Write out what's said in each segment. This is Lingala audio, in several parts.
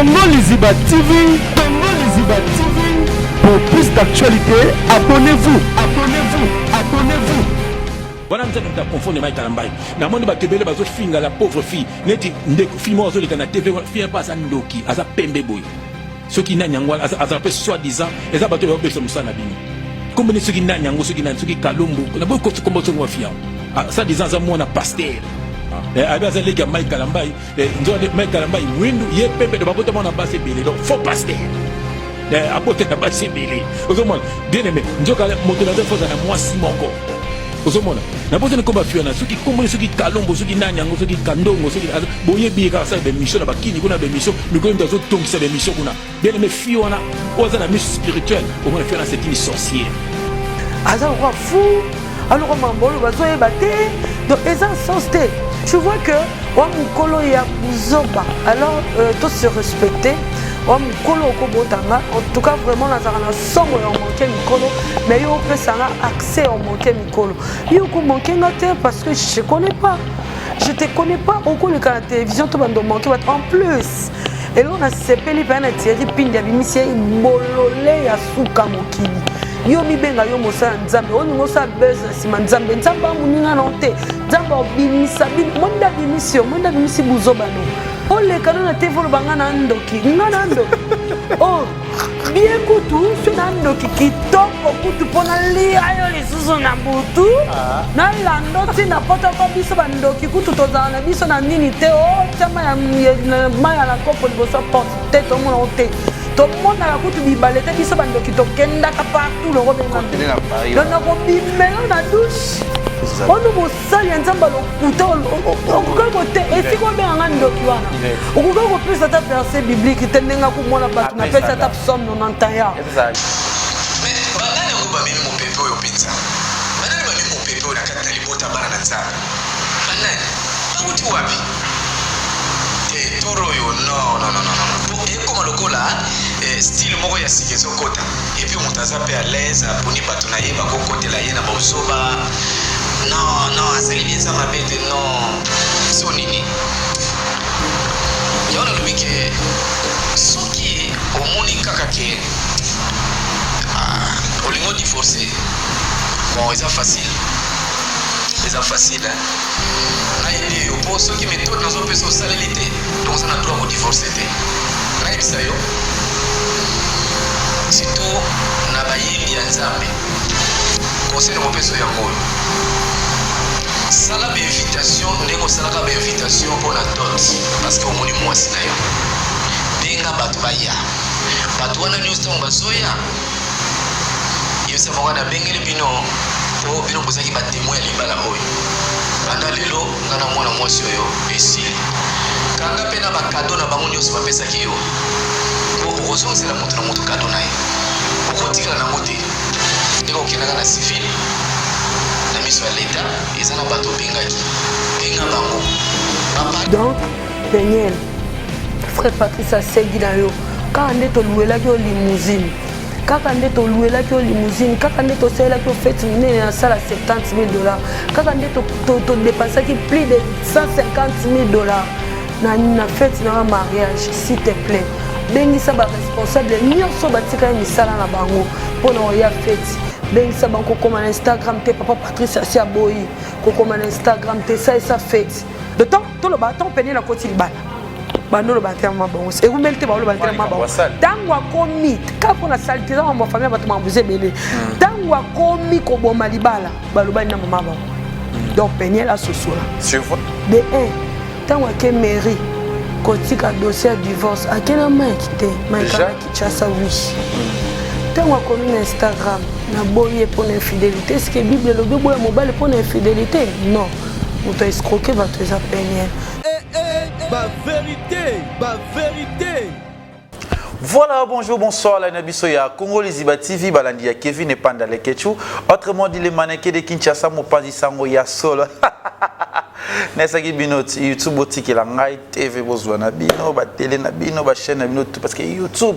Congo Liziba TV, Congo Liziba TV. Pour plus d'actualités, abonnez-vous, abonnez-vous, abonnez-vous. Wana nzambe moto aconfondre Mike Kalambay. Namoni bato ebele bazofinga la pauvre fille neti ndeko fille moko azoleka na TV, fille mpe aza ndoki, aza pembe boye, soki nani yango azala mpe soi disant eza bato oyo babebisa mosala na bino. Kombo nini, soki nani yango, soki nani, soki Kalombo, naboyi kombo, soki mwa fille yango soi disant aza mwana pasteur, abi aza leki ya Mike Kalambay. Nzoka Mike Kalambay mwindu, ye pembe, do babota mwana basi ebele, donc faux pasteur abotela basi ebele. Ozomona, bien aimé, nzoka moto naza foza na mwasi moko. Ozomona, nabosani komba fille wana, soki kombo, soki Kalombo, soki nani yango, soki Kandongo, soki boyebi ye kaka, asala baémission na bakini kuna, baémission mikolo moto azotongisa baémission kuna. Bien aimé, fille wana oyo aza na miso spirituel, omona fille wana, c'est une sorcière. Aza lokwa fou, alokwa mambo oyo bazoyeba te, donc eza sens te. Tu vois que wa mokolo ya buzoba. Alors to se respecter. Wa mokolo okobotanga, en tout cas vraiment nazalaka na somo ya omanke mikolo, mais yo opesanga accès omanke mikolo, yo okomanke nga te parce que je connais pas, je te connais pas. Okoleka na télévision to bando manke bato. En plus eloko nasepeli mpenza na Thierry Pindi, abimisi ye bolole ya suka mokili. Yo mibenga yo mosala Nzambe, olingi osala buzz na nsima Nzambe. Nzambe amoninga na te, Nzambe abimisa bino monde, abimisi yo monde, abimisi buzoba no. Oleka no na te, oloba nga na ndoki, nga na ndoki. Oh bien, kutu so na ndoki kitoko kutu mpo nalia yo lisusu na butu, nalanda ntina potoko. Biso bandoki kutu tozala na biso na nini te, otia mai ya na kopo liboso porte te, tomona o te, tomonaka kutu bibale te. Biso bandoki tokendaka partout loko benga, donc nakobimela na douche ono. Mosali ya Nzambe alokuta, okoki kote esika obenganga ndoki wana, okoki kopesa ata verset biblique te ndenge akomona bato. Napesi ata psaume 91. Banani yango bamemi mopepe oyo mpenza? Banani bamemi mopepe oyo na kati na libota bana na Nzambe? Banani bauti wapi? Te, tour oyo, non, non, non, non, po ekoma lokola style moko ya sika ezokota, et puis moto aza mpe à l'aise, aponi bato na ye bakokotela ye na bozoba. Non, non, azali bien, eza mabe te. Non, so nini yango? Nalobi ke soki omoni kaka ke olingi odivorce, bon, eza facile, eza facile, hein? Nayebi yo mpo soki méthode nazopesa osaleli te, donc oza na droit kodivorce te. Nayebisa yo, surtout na bayembi ya Nzambe, conseil nakopesa yango oyo: sala bainvitation ndenge osalaka bainvitation mpo na dot, parce que omoni mwasi na yo, benga bato baya. Bato wana nyonso ntango bazoya, yebisa bango: nabengeli bino mpo bino bozalaki batémoin ya libala oyo. Banda lelo, nga na mwana mwasi oyo esili. Kanga mpe na bacadeau na bango nyonso bapesaki yo, mpo okozongisela moto na moto cadeau na ye, okotikala nango te. Ndenge okendaka na civil na miso ya leta, eza na bato obengaki, benga bango. Donc Peniel, frère Patrice asengi na yo kaka nde toluelaki yo limousine, kaka nde toluelaki yo limousine, kaka nde tosalelaki yo fête monene na sala 70 000 $, kaka nde todépensaki plus de 150 000 $ na fête na yo mariage. S'il te plaît, bengisa baresponsable nyonso batikali misala na bango mpona oya fête, bengisa bango. Kokoma na Instagram te, papa Patrice asi aboyi kokoma na Instagram te. Salisa fête de temps. Toloba ntango pene nakoti libala, bandoloba te mama bango ekumeli te, baoloba te mama bango. Ntango akomi kaka mpo na sali te, eza mambo ya famille, bato makambo eza ebele. Ntango akomi koboma libala, balobani na mama bango. Donc Peniel asosola de 1. Ntango ake mairie kotika dossier ya divorce, ake na Mike te, Mike na Kinshasa. Oui, ntango akomi na Instagram, naboyi ye mpo na infidélité. Est-ce Bible elobi boya mobali mpo na infidélité? Non, moto aescroquer bato eza Peniel. Bavérité, bavérité. Voilà, bonjour, bonsoir, la Nabiso ya Congo Liziba TV, balandi ya Kevin et Panda Lekechu. Autrement dit, les mannequins de Kinshasa, mopanzi sango ya solo. Nesaki bino YouTube botikela ngai TV, bozwa na bino, ba télé na bino, ba chaîne na bino tout, parce que YouTube,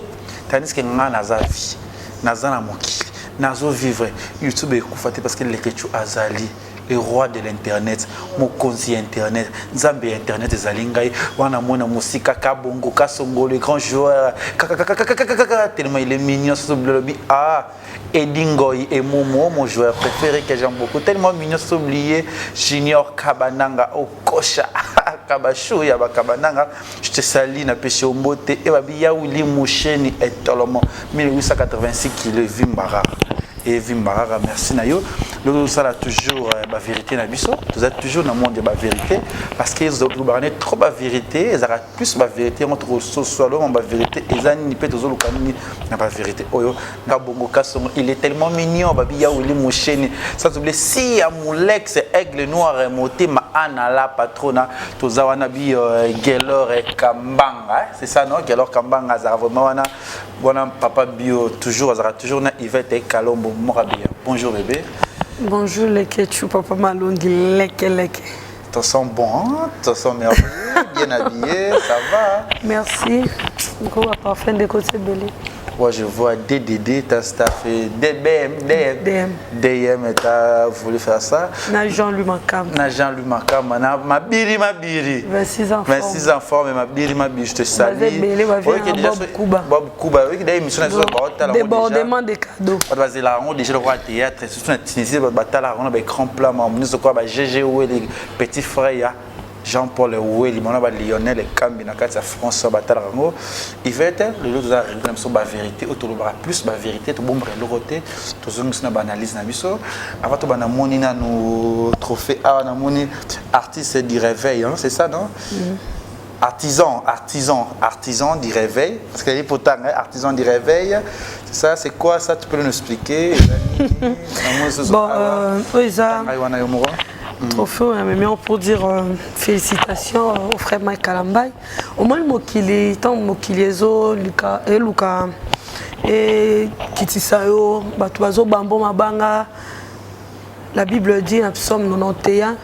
tandis que ngai naza vie, naza na mokili, nazo vivre, YouTube ekufa te parce que Lekechu azali. Le roi de l'internet, mokonzi ya internet, nzambe ya internet ezali ngai. Wana mona mosika Kabongo Kasongo, le grand joueur, kaka tellement il est mignon, surtout lobi ah Eddie Ngoy et Momo, mon joueur préféré que j'aime beaucoup, tellement mignon, sans oublier Junior Kabananga Okosha Kabachou ya Kabananga, je te salue na pêché mbote et babi Yaouli Moucheni et Tolomo 1886 kg Vimbara et Vimbara, merci na yo. Lelo toujours ba vérité na biso, toza toujours na monde ya ba vérité parce que tozolobaka trop ba vérité, ezalaka plus ba vérité entre sosolo ba vérité eza nini mpe tozoluka nini na ba vérité oyo. Kabongo Kasongo, il est tellement mignon, babi Yaouli Moucheni, sans oublier si ya Moulex Aigle Noir Motema Anna la patrona, toza wana bi Gelor Kambanga, c'est ça non? Gelor Kambanga azala vraiment wana wana papa bio toujours, azala toujours na Yvette Kalombo Morabia. Bonjour bébé. Bonjour Leketchou, papa Malongi, leke leke. Tu sens bon, hein? Tu sens merveilleux, bien habillé, ça va? Merci. Encore parfum de côté belé. Ouais, je vois DDD, ta staff, DBM, DM, DM. DM, t'as voulu faire ça. Na Jean-Louis Makam. Na Jean-Louis Makam, na Mabiri Mabiri. 26 ans. 26 ans fort, mais Mabiri Mabiri, je te salue. Belé, déjà, Bob Kuba. Bob Kuba, oui, d'ailleurs, émission, débordement de cadeaux. Bazela, on déjà le roi théâtre, surtout en Tunisie, batala, on a écran plat, mais on a GG, les petits frères, Jean-Paul Oueli, mon nom Lionel Kambi na kati ya France batala yango. Yvette, lelo toza arrivé na biso ba vérité oyo tolobaka plus ba vérité, tobombaka eloko te, tozongisi na baanalyse na biso. Avant tobanda, namoni nanu trophée awa, namoni artiste du réveil, hein, c'est ça non? Artisan, artisan, artisan du réveil, parce qu'il y a pourtant artisan du réveil, c'est ça, c'est quoi ça? Tu peux nous expliquer? Bon, eza trophée oyo amemi pour dire félicitations au frère Mike Kalambay. Omoni mokili, ntango mokili ezoluka eluka ekitisa yo, bato bazobambo mabanga. La Bible dit na Psaume 91,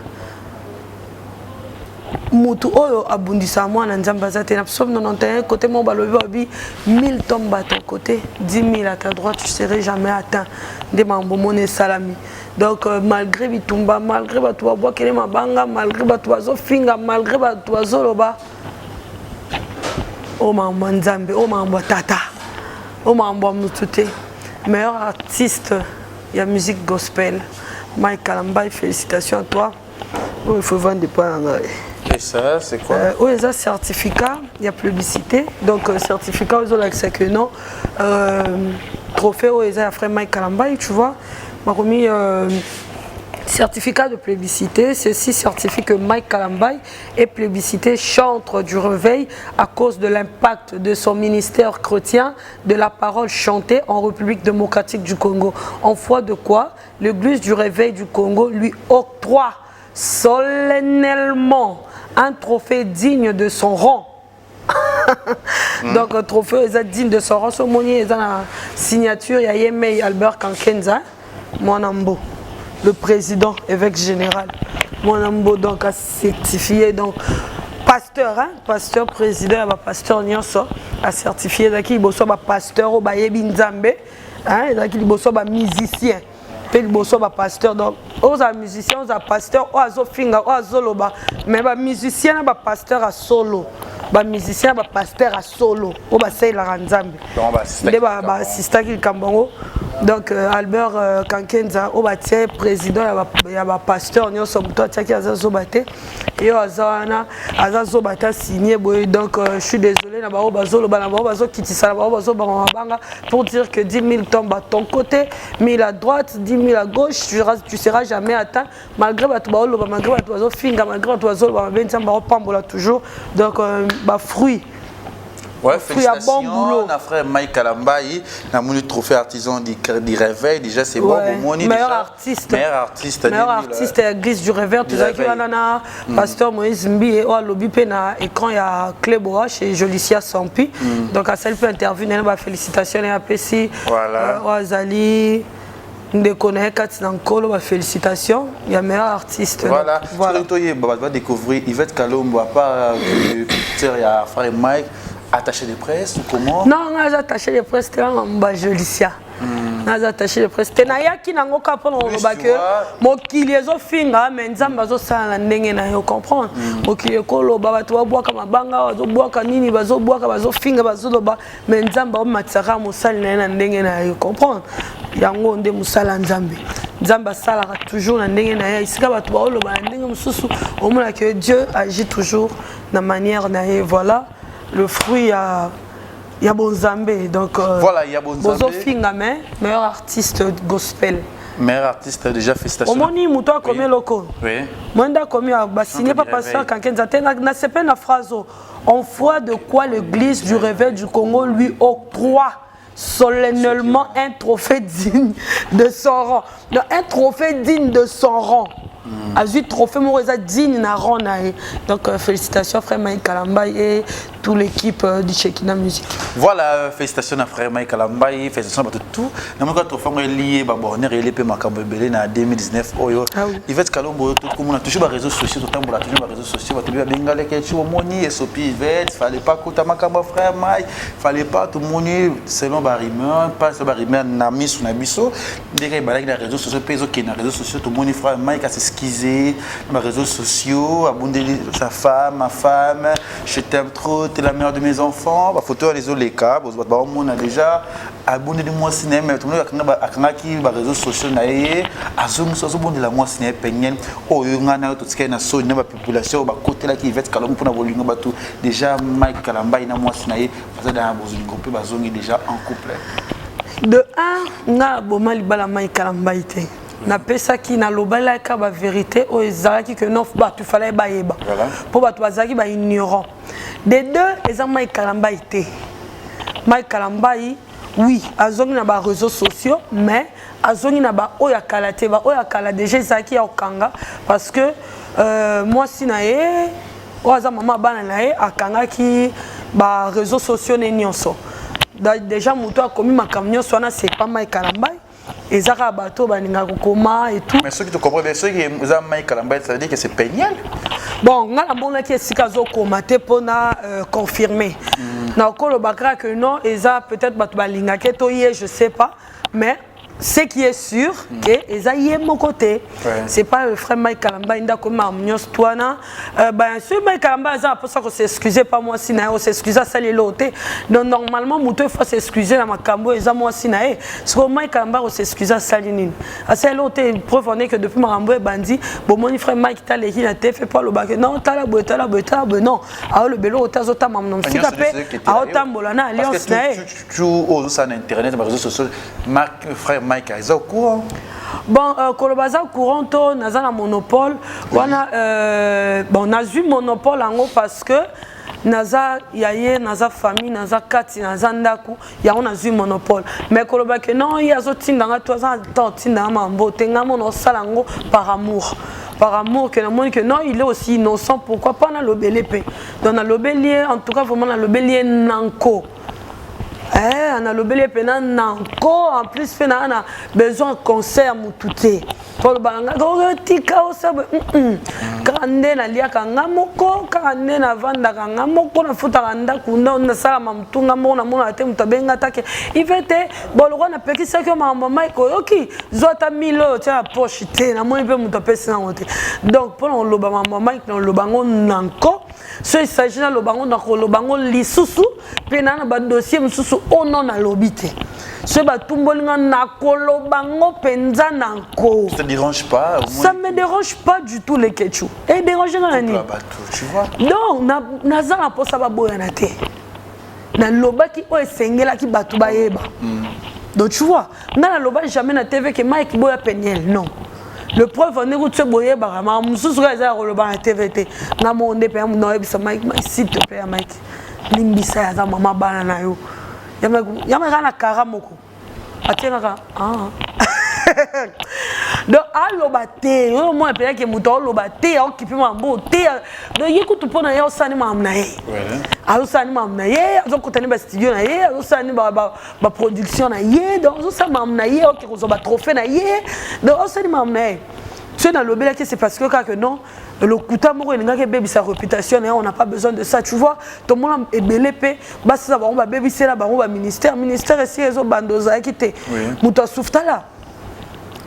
mutu oyo abundisaka mwana Nzambe aza te. Na Psaume 91 côté moko balobi, balobi 1000 tombent à ton côté, 10 000 à ta droite, tu serais jamais atteint. Nde makambo mona esalami. Donc malgré bitumba, malgré bato babwakele mabanga, malgré bato bazofinga, malgré bato bazoloba, oyo makambo ya Nzambe, oyo makambo ya tata, oyo makambo ya motu te. Meilleur artiste ya musique gospel, Mike Kalambay, félicitations à toi. Oyo il faut vendre epai na ngai. Et ça, c'est quoi? Oyo eza certificat ya publicité. Donc certificat oyo ezolakisa que non, trophée oyo eza ya frère Mike Kalambay. Tu vois, bakomi certificat de plébiscité. Ceci certifie que Mike Kalambay est plébiscité chantre du réveil à cause de l'impact de son ministère chrétien de la parole chantée en République démocratique du Congo. En foi de quoi, l'église du réveil du Congo lui octroie solennellement un trophée digne de son rang. Donc trophée eza digne de son rang. So omoni eza na signature ya ye mei Albert Kankenza Mwana Mbo, le président évêque général Mwana Mbo. Donc acertifié, donc pasteur, hein? Pasteur président ya bapasteur nyonso acertifié. Ezalaki liboso ya bapasteur oyo bayebi Nzambe, hein? Ezalaki liboso ya bamusicien mpe liboso bapasteur. Donc ozala musicien, ozala pasteur, oyo azofinga, oyo azoloba, mais bamusicien na bapasteur ya solo, bamusicien na bapasteur ya solo oyo basalelaka Nzambe nde baassistaki likambo yango. Donc Albert Kankenza oyo batie président ya bapasteur nyonso, moto atiaki aza zoba te, ye oyo aza wana aza zoba te, asigne boye. Donc je suis désolé na bango bazoloba, na bango bazokitisa, na bango bazobanga mabanga, pour dire que 10 000 tombent à ton côté, 1000 à droite, 10 000 à gauche, tu seras jamais atteint. Malgré bato baoloba, malgré bato bazofinga, malgré bato bazoloba mabe, Nzambe baopambola toujours. Donc bafruit. Ouais, Fruit à bon félicitations boulot. Na frère Mike Kalambayi, na moni trophée artisan du réveil, déjà c'est bon, Ouais. bon moni Meilleur déjà. artiste. Meilleur artiste. Meilleur 2000, artiste ya église du réveil. Du Tozalaki réveil. wana na pasteur Moïse Mbi oyo alobi mpe na écran ya Cleboa chez Jolicia Sampi. Donc asali mpe interview na ye na bafélicitation na ye apesi oyo azali ndeko na ye kati na Nkolo, bafélicitation ya meilleur artiste. Voilà. Donc, voilà. Voilà. Toi, va découvrir Yvette Kalombo, à part que il y a frère Mike, attaché de presse ou comment? Non, nga aza attaché de presse te, nga ba Jolicia. Naza attaché de presse te. Nayaki nango kaka mpona koloba ke mokili ezofinga, mais Nzambe azosala na ndenge na yo, comprendre. Mokili ekoloba, bato babwaka mabanga, bazobwaka nini, bazobwaka, bazofinga, bazoloba, mais Nzambe aomatisaka mosali na ye na ndenge na ye, comprendre. Yango nde mosala ya Nzambe. Nzambe asalaka toujours na ndenge na ye. Esika bato baoloba na ndenge mosusu, omona ke Dieu agit toujours na manière na ye. Voilà le fruit ya bonzambe. Donc Voilà, ya bonzambe. Bozofinga, mais meilleur artiste gospel. Meilleur artiste déjà, félicitations. Omoni moto akomi eloko. Mwenda akomi, basigne pa pasteur Kankenza te. Nasepe na phrase oyo: "En foi de quoi l'Église du Réveil du Congo lui octroie solennellement un trophée digne de son rang." Donc un trophée digne de son rang. Azwi trophée moko eza digne na rang na ye. Donc félicitations, frère Mike Kalambayi et toute l'équipe du Shekina Music. Voilà, félicitations à frère Mike Kalambayi, félicitations à tout. Namoni trophée ngo elié ba bonheur, elié pe makambo ebele na 2019 oyo. Ah oui. Yvette Kalombo, tout comme on a toujours ba réseaux sociaux, tout tambola toujours ba réseaux sociaux, bato ba bengale ke tu omoni SOP Yvette, fallait pas kota makambo frère Mike, fallait pas tout moni selon ba rumeur, pas selon ba rumeur na misu na biso, ndenge balaki na réseaux sociaux pe ezo na réseaux sociaux, tout moni frère Mike a s'excuser dans les réseaux sociaux, abondeli sa femme, "Ma femme, je t'aime trop, t'es la mère de mes enfants", ba photo les oleka, bato baomona déjà abondeli mwasi na ye, mais tomoni akangaki ba réseaux sociaux na ye, azongisi, azobondela mwasi na ye Peniel. Oyo ngai na yo totikali na soni na bapopulation oyo bakotelaki Yvette Kalombo mpona bolingo. Bato déjà, Mike Kalambai na mwasi na ye baza na bolingo mpe bazongi déjà en couple. De un, nga aboma libala Mike Kalambai te. Napesaki, nalobelaka bavérité oyo ezalaki ke non, bato fallait bayeba mpo bato bazalaki baignorant. De deux, eza Mike Kalambai te. Mike Kalambai, oui, azongi na baréseaux sociaux, mais azongi na baoyo ya kala te. Baoyo ya kala déjà ezalaki ya kokanga, parce que mwasi na ye oyo aza mama bana na ye akangaki baréseaux sociaux ne nyonso. Déjà moto akomi makambo nyonso wana, c'est pas Mike Kalambai, eza kaka bato balingaka kokoma et tout. Mais soki tu comprends bien, soki eza Mike Kalambai, ça veut dire que c'est Peniel. Bon, nga namonaki esika azokoma te mpona confirmer. Nakoloba kaka que non, eza peut-être bato balingaki to ye, je sais pas, mais ce qui est sûr que eza ye moko te. C'est pas le frère Mike Kalamba nde akomi makambo nyonso to wana. Ben, soki Mike Kalamba aza na mposa kos'excuse pa mwasi na ye, kos'excuse, asali eloko te. Donc normalement moto il faut s'excuse na makambo oyo eza mwasi na ye. Sikoyo Mike Kalamba kos'excuse, asali nini? Asali eloko te. Preuve en est que depuis makambo oyo ebandi, bomoni frère Mike taleki na te fe mpo alobaki non, tala boye, tala boye, tala boye. Non, aoloba eloko te, azotamba na mosika mpe aotambola na alliance na ye. Ozosala na internet, ba réseaux sociaux, Mark, frère Mike aza au courant. Bon, koloba aza courant to naza na monopole wana, bon, nazwi monopole yango parce que naza ya ye, naza famille, naza kati, naza ndako yango, nazwi monopole. Mais koloba ke non, ye azotindanga to aza na temps otindanga mambo te, ngai mona osala yango par amour, par amour que namoni que non, il est aussi innocent, pourquoi pas nalobeli mpe. Donc nalobeli ye, en tout cas vraiment nalobeli ye nanko. Nalobeli ye mpena nanko. En plus mpe naa na besoin conseil ya motu te mpo alobaka nga tika osaba kaka nde naliaka nga moko, kaka nde navandaka nga moko, nafutaka ndako, nde nasalama motu nga moko, namonaka te moto abenga take ive te. Bolokwa napekisaki yo makambo Mike, oyoki, zwa ata mille oyo tia na poche te. Namoni mpe moto apesi nango te. Donc mpona koloba makambo Mike, naloba yango nanko. So il s'agit naloba yango, nakoloba yango lisusu mpe naa na badossier mosusu oyo non, nalobi te. Soki batumboli nga, nakoloba ngo mpenza na nko. Ça te dérange pas? Au moins? Ça me dérange pas du tout. Lekechu edérange nga na nini? Bato, tu vois. Donc naza na mposa baboyana te. Nalobaki oyo esengelaki bato bayeba. Donc tu vois, nga naloba jamais na TV ke Mike boya Peniel, non. Le preuve en est que boyebaka makambo mosusu kaka eza ya koloba na TV te. Nga moko nde mpe naoyebisa Mike: "Mike, s'il te plaît, ya Mike, limbisa, ye aza mama bana na yo." Ya Mike kaka na kara moko atie kaka. Ah. Donc aloba te, oyo mona mpeyaki moto aoloba te, aokipe makambo te. Donc ye kutu mpo na ye osala ni makambo na ye, azosala ni makambo na ye, azokota ni bastudio na ye, azosala ni baproduction na ye. Donc azosala makambo na ye, oke kozwa batrophée na ye. Donc azosala ni makambo na ye. Soki nalobelaki, c'est parce que kaka non. Lokuta moko elingaki ebebisa réputation na ye, on n'a pas besoin de ça, tu vois. Tomona ebele mpe basala bango, babebisela bango baministère, ministère esi ezobanda, ozalaki te, moto asuftala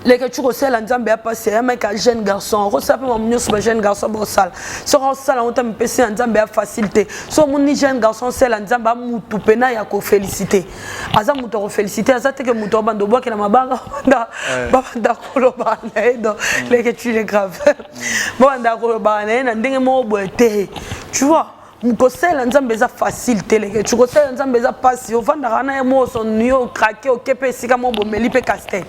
leke ti kosala Nzambe ya pasi ya mike. Jeune garçon okosala mpe mamu nyonso bajeune garçon bosala. Soki osala yango ta mipesi na Nzambe ya facile te. So omoni jeune garçon osala Nzambe, amutu mpena ya kofélicité, aza moto ya kofélicité, aza teke moto abanda obwakela mabanga, babanda koloba na ye. Donc leke tu est grave, babanda koloba na ye na ndenge moko boye te, tu vois. Kosala Nzambe eza facile te, leke tu kosala Nzambe eza mpasi. Ovandaka na ye moso yo okrake, oke mpe esika moko bomeli mpe castel,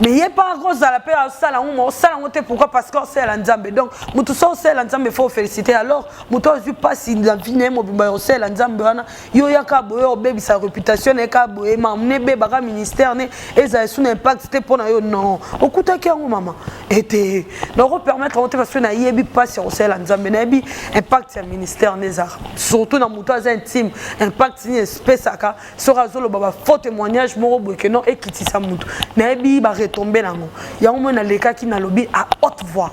mais ye mpa kozala mpe asala yango, ma osala yango te. Pourquoi? Parce que osala Nzambe. Donc moto so osala Nzambe, faut ofélicité. Alors moto azwi mpasi na vie na ye mobimba ya kosala Nzambe wana, yo oyaka boye obebisa réputation na ye kaka boye, mamu ne ebebaka, ministère ne ezala esu na impact te mpo na yo. Non, okutaki yango mama ete nakopermettre yango te, parce que nayebi mpasi ya kosala Nzambe, nayebi impact ya ministère ne ezalaka, surtout na moto aza intime, impact nini espesaka soki azoloba bafaux témoignage moko boye ke non, ekitisa motu. Nayebi baretombées nango. Yango moi nalekaki, nalobi à haute voix.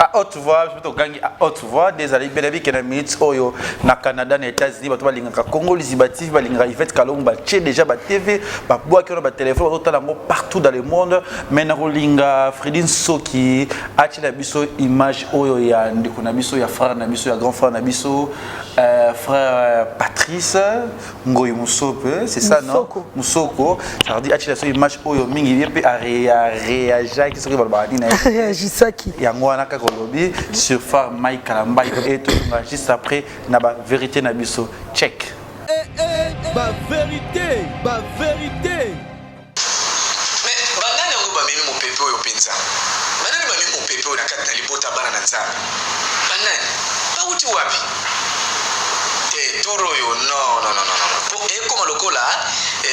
À haute voix, togangi à haute voix. Désolé, bela bi kena minutes oyo na Canada, na États-Unis, bato balingaka Congo Liziba TV, balingaka Yvette Kalongo, batie déjà ba TV, babwaki wana, batéléphone, bazotala yango partout dans le monde. Mais na kolinga Fredi Nsoki atiela biso image oyo ya ndeko na biso, ya frère na biso, ya grand frère na biso, frère Patrice Ngoyi Musope, c'est ça, non? Musoko. Ça veut dire atiela biso image oyo mingi, ye mpe aréagiaki, soki balobaka nini na ye. Réagisaki. Yango wana kaka olobi sur frère Mike Kalambai e tozonga juste après na bavérité na biso. Check. Bavérité, bavérité. Mais banani yango bamemi mopepe oyo mpenza? Banani bamemi mopepe oyo na kati na libota bana na Nzambe? Banani bauti wapi? Te, tour oyo, non, non, non, non, po ekóma lokola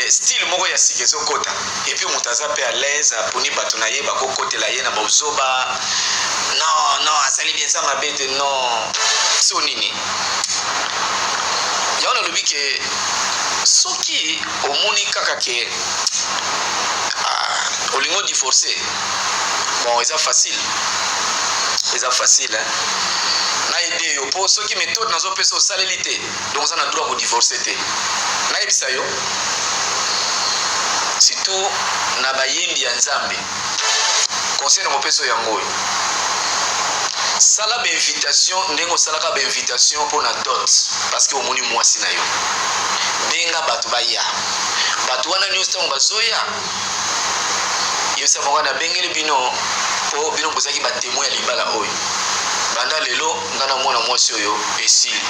style moko ya sika ezokɔta. Et puis moto aza mpe à l'aise, aponi bato na ye, bakokotela ye na bozoba. Non, non, asali bien, eza mabe te. Non, so nini yango? Nalobi ke soki omoni kaka ke ah, olingi odivorce, bon, eza facile, eza facile, hein? Na aide yo, mpo soki méthode nazopesa osaleli te, donc oza na droit kodivorce te. Nayebisa yo, surtout na bayembi ya Nzambe, conseil na kopesa oyo yango oyo: sala bainvitation ndenge osalaka bainvitation mpo na dot, parce que omoni mwasi na yo, benga bato baya. Bato wana nyonso ntango bazoya, yebisa bango: nabengeli bino mpo bino bozalaki batémoin ya libala oyo. Banda lelo, nga na mwana mwasi oyo esili.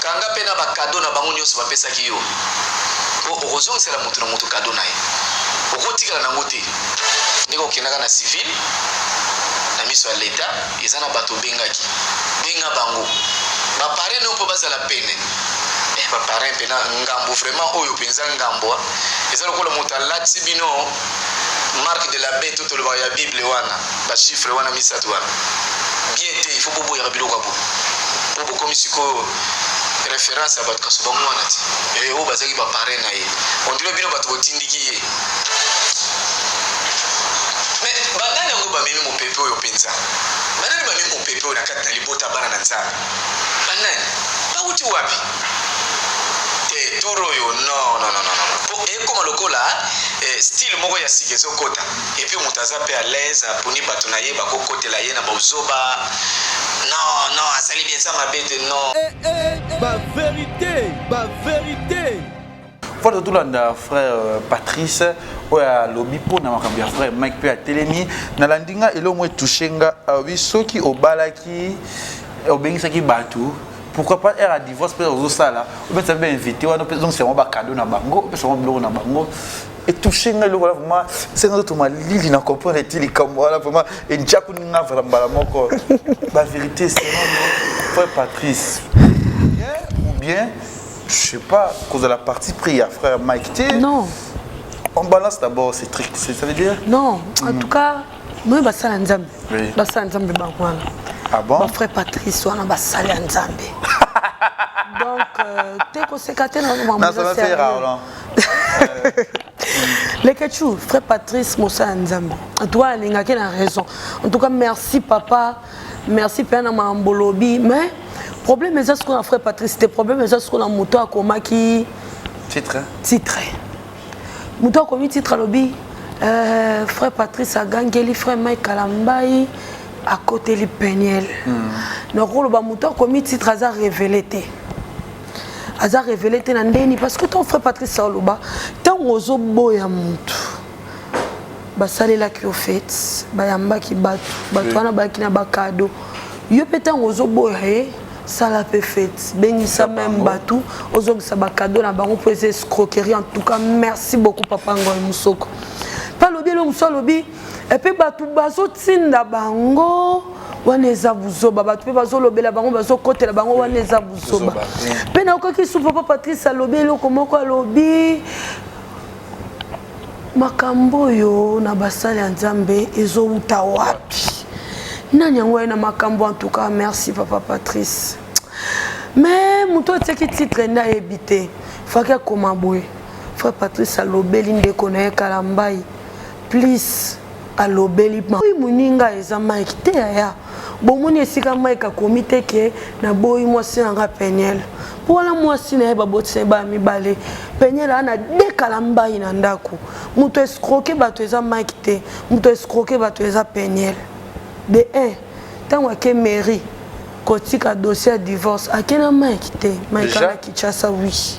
Kanga mpe na bacadeau na bango nyonso bapesaki yo, mpo okozongisela moto na moto cadeau na ye, okotikala nango te. Ndenge okendaka na civil na miso ya leta, eza na bato obengaki, benga bango baparrain no mpo bazala pene. Baparrain mpena ngambo vraiment oyo mpenza ngambo eza lokola moto alati bino marque de la bête to tolobaka ya Bible wana, bachiffre wana misato wana, bien te. Il faut boboyaka biloko ya boye, mpo bokomi sikoyo référence ya bato. Kaso bango wana te, oyo bazalaki baparrain na ye, on dirait bino bato botindiki ye. Mais banani yango bamemi mopepe oyo mpenza? Banani bamemi mopepe oyo na kati na libota bana na Nzambe? Banani bauti wapi? Te, tour oyo, non, non, non, non, po ekóma lokola style moko ya sika ezokɔta. Et puis moto aza mpe à l'aise, aponi bato na ye, bakokotela ye na bozoba. Non, non, asali bien, eza mabe te. Non. Bavérité, bavérité. Voilà, tolanda frère Patrice oyo alobi mpona makambo ya frère Mike mpe atelemi. Nalandi nga eloko moko etouche nga: alobi soki obalaki, obengisaki bato, pourquoi pas ere ya divorce mpe ozosala, opesa mpe invité wana, opesa bango bacadeau na bango, opesa bango biloko na bango. Etouche nga eloko wana vraiment, senga nzoto malili na comprendre eti likambo wana vraiment enjakuni nga vraiment mbala moko. Bavérité selon frère Patrice, ou bien je sais pas, kozala parti pris ya frère Mike te? Non. On balance d'abord ces trucs, ça veut dire? Non, en tout cas moye basala Nzambe. Oui. Basala Nzambe bango wana. Ah bon? Bafrère Patrice wana basali ya Nzambe. Donc te koseka te na Non, ça va faire rare. Leketchou, frère Patrice mosala Nzambe. En tout cas, alingaki na raison. En tout cas, merci papa. Merci père na mambolobi. Mais problème eza sikoyo na frère Patrice te problème eza sikoyo na moto akomaki titre. Titre. Moto akomi titre alobi frère Patrice agangeli frère Mike Kalambayi akoteli Peniel. Nakoloba moto akomi titre aza révélé te. Aza révélé te na ndeni parce que ton frère Patrice aloba ntango ozoboya motu basalelaki yo fête, bayambaki bato, bato wana bayaki na bacadeaux. Yo mpe ntango ozoboya ye, sala mpe fête, bengisa même bato, ozongisa bacadeaux na bango mpo eza escroquerie. En tout cas, merci beaucoup papa Ngoi Mosoko. Mpe alobi elo mosu, alobi epe bato bazotinda bango wana eza buzoba, bato mpe bazolobela bango, bazokotela bango wana eza buzoba. Mpe nayokoki su papa Patrice alobi eloko moko, alobi makambo oyo na basali ya Nzambe ezowuta wapi, nani yango aye na makambo. En tout cas, merci papa Patrice. Mais moto atiaki titre nde ayebi te, faki akoma boye: frère Patrice alobeli ndeko na ye Kalambai, plus alobeli oyi moninga eza Mike te. Yaya, bomoni esika Mike akomi te ke naboyi mwasi na nga Peniel, mpo wana mwasi na ye babotisa ye baya mibale. Peniel aa na de Kalambai na ndako. Moto escroquer bato eza Mike te, moto escroquer bato eza Peniel. De 1, ntango ake mairie kotika dossier ya divorce, ake na Mike te, Mike na Kinshasa. Oui,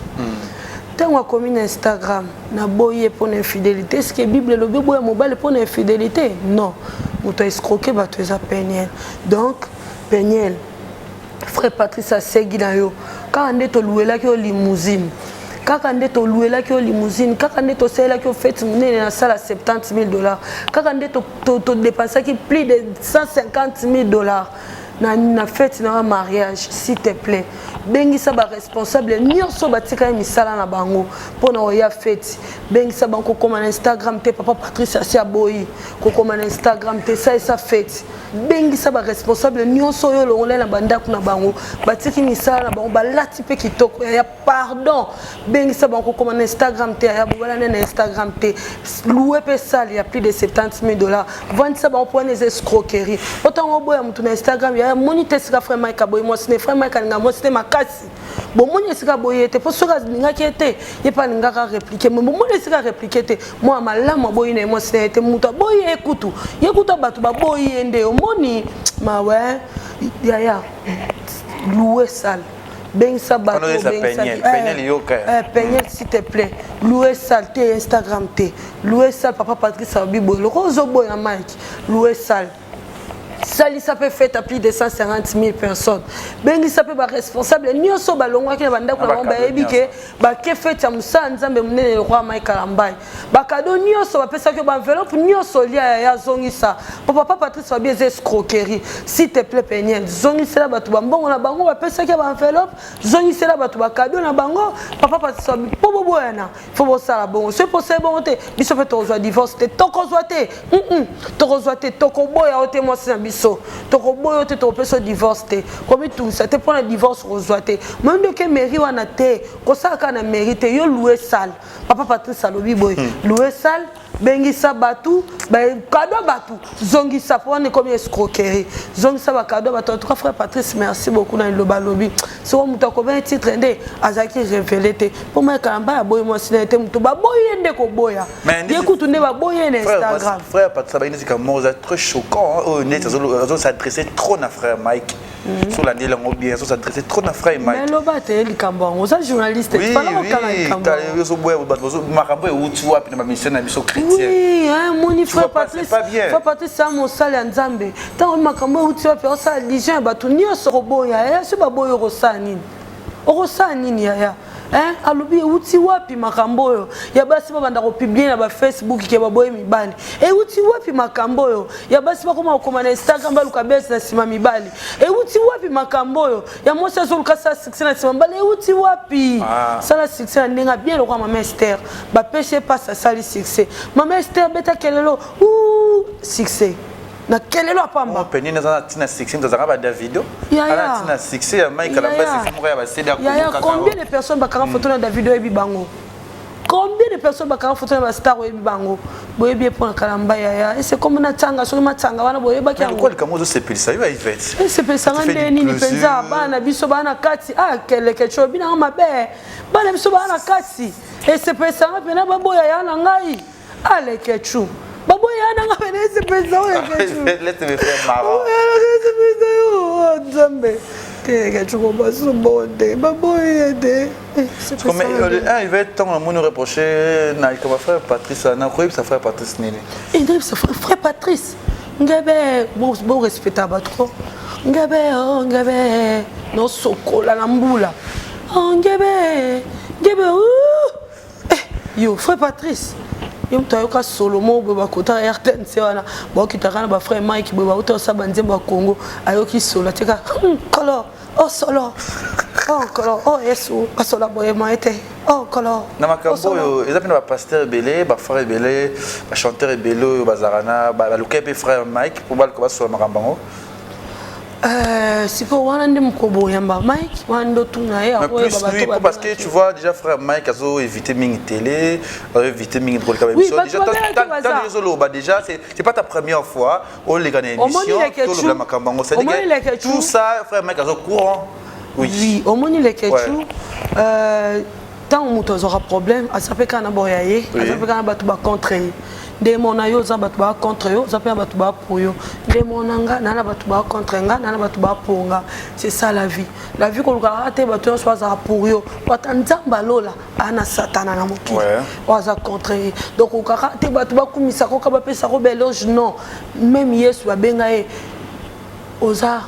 ntango akomi na Instagram, naboyi ye mpo na infidélité. Est-ce Bible elobi oboya mobali mpo na infidélité? Non, moto aescroquer bato eza Peniel. Donc Peniel, frère Patrice asegi na yo kaka nde toluelaki yo limousine, kaka nde toluelaki yo limousine, kaka nde tosalelaki yo fête monene na sala 70 000 $, kaka nde todépensaki plus de 150 000 $ na fête na yo mariage. S'il te plaît, bengisa baresponsable nyonso batika ye misala na bango mpo na oya fête, bengisa bango. Kokoma na Instagram te, papa Patrice asi aboyi kokoma na Instagram te. Salisa fête, bengisa baresponsable nyonso oyo olongola na bandako na bango, batiki misala na bango, balati mpe kitoko. Yaya, pardon, bengisa bango. Kokoma na Instagram te, yaya, bobalane na Instagram te. Louer mpe salle ya plus de 70 000 $, vandisa bango, mpo wana eza escroquerie. Po ntango oboya motu na Instagram, yaya, moni te esika frère Mike aboyi mwasi ne. Frère Mike alinga mwasi te makasi. Bomoni esika boye ye te, mpo soki alingaki ye te, ye mpe alingaka répliquer. Mais bomoni esika répliquer te, mwa malamu aboyi na ye mwasi na ye te. Moto aboyi ye kutu, ye kutu bato baboyi ye nde omoni mawe. Yaya, louer salle, bengisa bato. Peniel, s'il te plaît, louer salle te, Instagram te, louer salle. Papa Patrice alobi boye: loko ozoboya Mike, louer salle, salisa mpe fête à plus de 150 000 personnes, bengisa mpe baresponsable nyonso balongwaki na bandako na bango, bayebi ke bake fête ya mosala Nzambe monene roi Mike Kalambai. Bacadeaux nyonso bapesaki yo, baenveloppe nyonso olia, yaya, azongisa, po papa Patrice babi eza escroquerie. S'il te plaît, Peniel, zongisela bato bambongo na bango bapesaki ya baenveloppe, zongisela bato bacadeaux na bango. Papa Patrice babi mpo boboyana, fo bosala bongo. Soki posala bongo te, biso mpe tokozwa divorce te, tokozwa te, tokozwa te, tokoboya yo te, mwasi na biso, tokoboya yo te, tokopesa yo divorce te. Komitungisa te mpona divorce kozwa te. Moi ndoke mairie wana te, kosala kaka na mairie te, yo louer salle. Papa Patrice alobi boye: louer salle, bengisa bato, cadeau bato zongisa, mpo wana ekomi escroquerie. Zongisa bacadeau bato. En tout cas, frère Patrice, merci beaucoup na liloba alobi. Soko moto akobeni titre nde azalaki révélé te, mpo maekala mba aboyi mwasi na ye te, moto baboyi ye nde koboya ye kutu nde baboyi ye na Instagram. Frère Patrice abayi neti kamoko eza très choquant oyo, neti azos'adresser trop na frère Mike. So olandeli yango bien, azos'adresser trop na frère Mike. Loba te likambo yango, oza journaliste. Ozoboya bato, makambo euti wapi na bamission na biso chrétien? Oui, moni frère Patrice, frère Patrice ya mosali ya Nzambe, ntango makambo euti wapi, osala lision ya bato nyonso koboya. Yaya, so baboyi, okosala nini? Okosala nini, yaya? Alobi euti wapi makambo oyo ya basi babanda kopublier na bafacebook ke baboyi mibali? Euti wapi makambo oyo ya basi bakoma kokoma na Instagram, baluka bese na nsima mibali? Euti wapi makambo oyo ya mwasi azoluka sala succès na nsima mibali? Euti wapi? Sala succès na ndenge bien lokwa mama Ester, bapesi ye mpasi, asali succès. Mama Ester beta kelelo, succès na kelelo apamba. Penini aza na ntina succès, moto azalaka badavido aza na ntina succès ya Mike Kalamba, succès moko ya basede. Yaya, combien de personnes bakanga photo na Davido? Oyebi bango? Combien de personnes bakanga photo na ba star oyebi bango? Boyebi ye mpona Kalamba yaya. Ese kombo na tsanga soki matsanga wana boyebaki yango. Pourquoi likambo ozosepelisa yo Yvette? Esepelisa nga nde nini mpenza bana biso bana na kati ah keleke tshio bina nga mabe. Bana biso bana na kati. Esepelisa nga mpena baboya ya na ngai. Ah leketchou. Baboya ya na ngai mpena esepelisa yo leketchou. Laisse me faire marrant. Esepelisa yo Nzambe. Te leketchou kobasu bonde. Baboya ye te. Comme un il va être temps namoni reprocher na likambo frère Patrice na koyebisa frère Patrice nini ndeyebisa frère Patrice ngebe bo respecta bato ko ngebe oh ngebe nosokola na mbula oh ngebe ngebe eh, yo frère Patrice yo moto ayoka solomo boye bakota rtnc wana baokitaka na bafrère mike boye bauta osala banzembo ya congo ayoki solo atika kolo Oh solo. Oh nkolo. Oh Yesu. Basola boye moye te. Oh nkolo. Na makambo oyo eza mpe na bapasteur ebele bafrère ebele bachanteur ebele oyo bazalaka na baluka mpe frère Mike mpo baluka basola makambo yango. Euh, sikoyo wana nde mokobo oyamba mike wana nde otuna ye akoyeba bato parce que tu vois déjà frère mike azo éviter mingi télé azo éviter mingi koleka baémission déjà tant ozoloba déjà c'est pas ta première fois oleka na émission tolobela makambo yango c'est-à-dire que tout ça frère mike azo courant. Oui, oui omoni leketchou ntango moto azwaka problème aza mpe kaka na boya ye, aza mpe kaka na bato bacontre ye. Nde mona yo oza bato baa contre yo, oza mpe na bato baa pour yo. Nde mona nga naa na bato baa contre nga, naa na bato baa pour nga. C'est ça la vie. La vie kolukaka te bato nyonso bazala pour yo, po ata Nzambe alola aa na satana na mokili oyo aza contre ye. Donc olukaka te bato bakumisa koka bapesa ko baeloge, non. Même Yesu babenga ye oza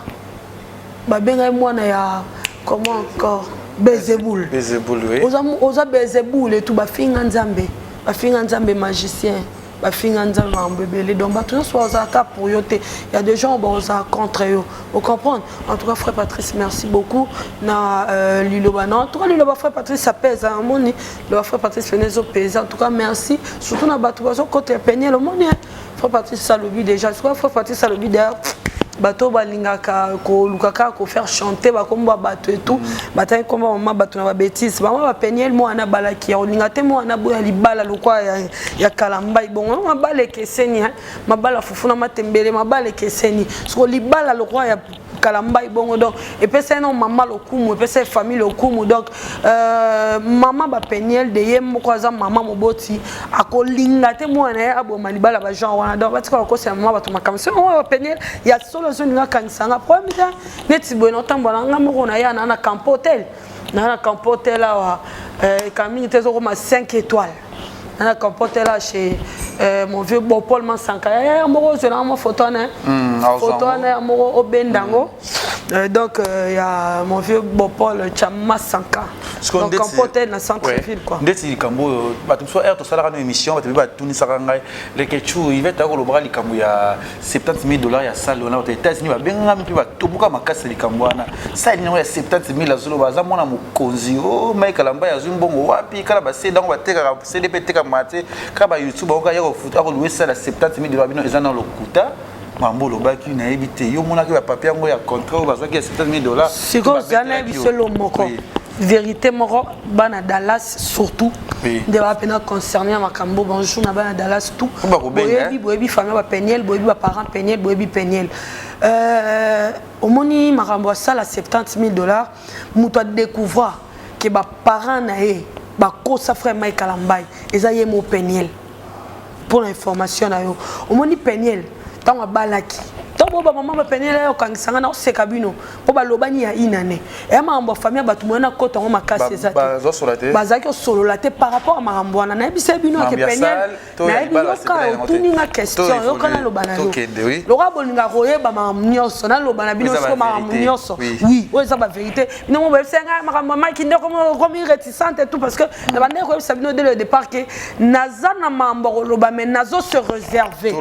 babenga ye mwana ya comment encore Bézéboul. Bézéboul, oui. Oza, oza Bézéboul et tout bafinga Nzambe, bafinga Nzambe magicien, bafinga Nzambe makambo ebele. Donc bato nyonso bazalaka pour yo te. Il y a des gens bazala contre yo. Vous comprenez? En tout cas frère Patrice, merci beaucoup na liloba. Non, en tout cas liloba frère Patrice ça pèse hein. Moni, liloba frère Patrice fenezo pèse. En tout cas merci surtout na bato bazo côté Peniel moni. Frère Patrice salobi déjà. Frère Patrice salobi d'ailleurs bato balingaka koluka kaka kofaire chanter bakombo ya bato et tout, batangi kombo ya mama bato na babétise. Mama bapeniel mwana balaki ya kolinga te, mwana boya libala lokwa ya Kalambai bongo. Mabala ekeseni, mabala fufu na matembele, mabala ekeseni. Soko libala lokwa ya Kalambai bongo, donc epesa ye na mama lokumu, epesa ye famille lokumu. Donc mama bapeniel de ye moko aza mama moboti, akolinga te mwana ye aboma libala bagenre wana. Donc batika bakosela mama bato makambo. So mama bapeniel ya solo azolinga akangisa nga problème te. Neti boye naotambola nga moko na ya na campo hotel, na campo hotel awa kamini te, ezokoma 5 étoiles na campo hotel awa chez mon vieux bon Paul Mansanka ya moko ozwelanga mwa photo wana, photo wana ya moko obenda yango. Donc ya mon vieux bon Paul Chama Sanka, donc campo hotel na centre ville quoi. Ndeti likambo oyo bato mosusu ere tosalaka no émission, bato mpe batunisaka ngai leketchu Yvette akolobaka likambo ya 70 000 dollars ya sale wana. Bato ya États-Unis babenganga mpe batoboka makasi likambo wana. Sale yango ya 70 000 azoloba aza mwana mokonzi o Mike Kalamba azwi mbongo wapi? Kala basede yango batekaka CD mpe etekama te, kaka bayoutube yango ya akoluwe sale ya 70 000 dollars. Bino eza na lokuta mambo olobaki, nayebi te. Yo omonaki bapapier yango ya contrat oyo bazwaki ya 70 000 dollars? Sikoyo ozala nayebi solo moko, vérité moko, bana Dallas surtout nde baa mpena concerné na makambo. Bonjour na bana Dallas tout. Boyebi, boyebi famille bapeniel, boyebi baparent Peniel, boyebi Peniel. Omoni makambo asala 70 000 dollars, moto adécouvra ke baparent na ye bakosa frère Mike Kalambai eza ye mo Peniel. Mpona information na yo, omoni Peniel ntango abalaki, ntango boyo bamama bapeniel ayo okangisanga na oseka bino mpo balobani ya inane eya makambo ya famille ya bato moye na kota yango makasi eza te. Bazalaki kosolola te par rapport ya makambo wana. Nayebisa bino ake Peniel, nayebi yoka otuninga question, yoka naloba na yo lokola bolingaka koyeba makambo nyonso, naloba na bino siko makambo nyonso. Oui, oyo eza bavérité. Bino mo boyebisa ngai makambo ya Mike nde komi réticente et tout, parce que na bandeki koyebisa bino dès le départ ke naza na makambo ya koloba, mais nazo se réserver.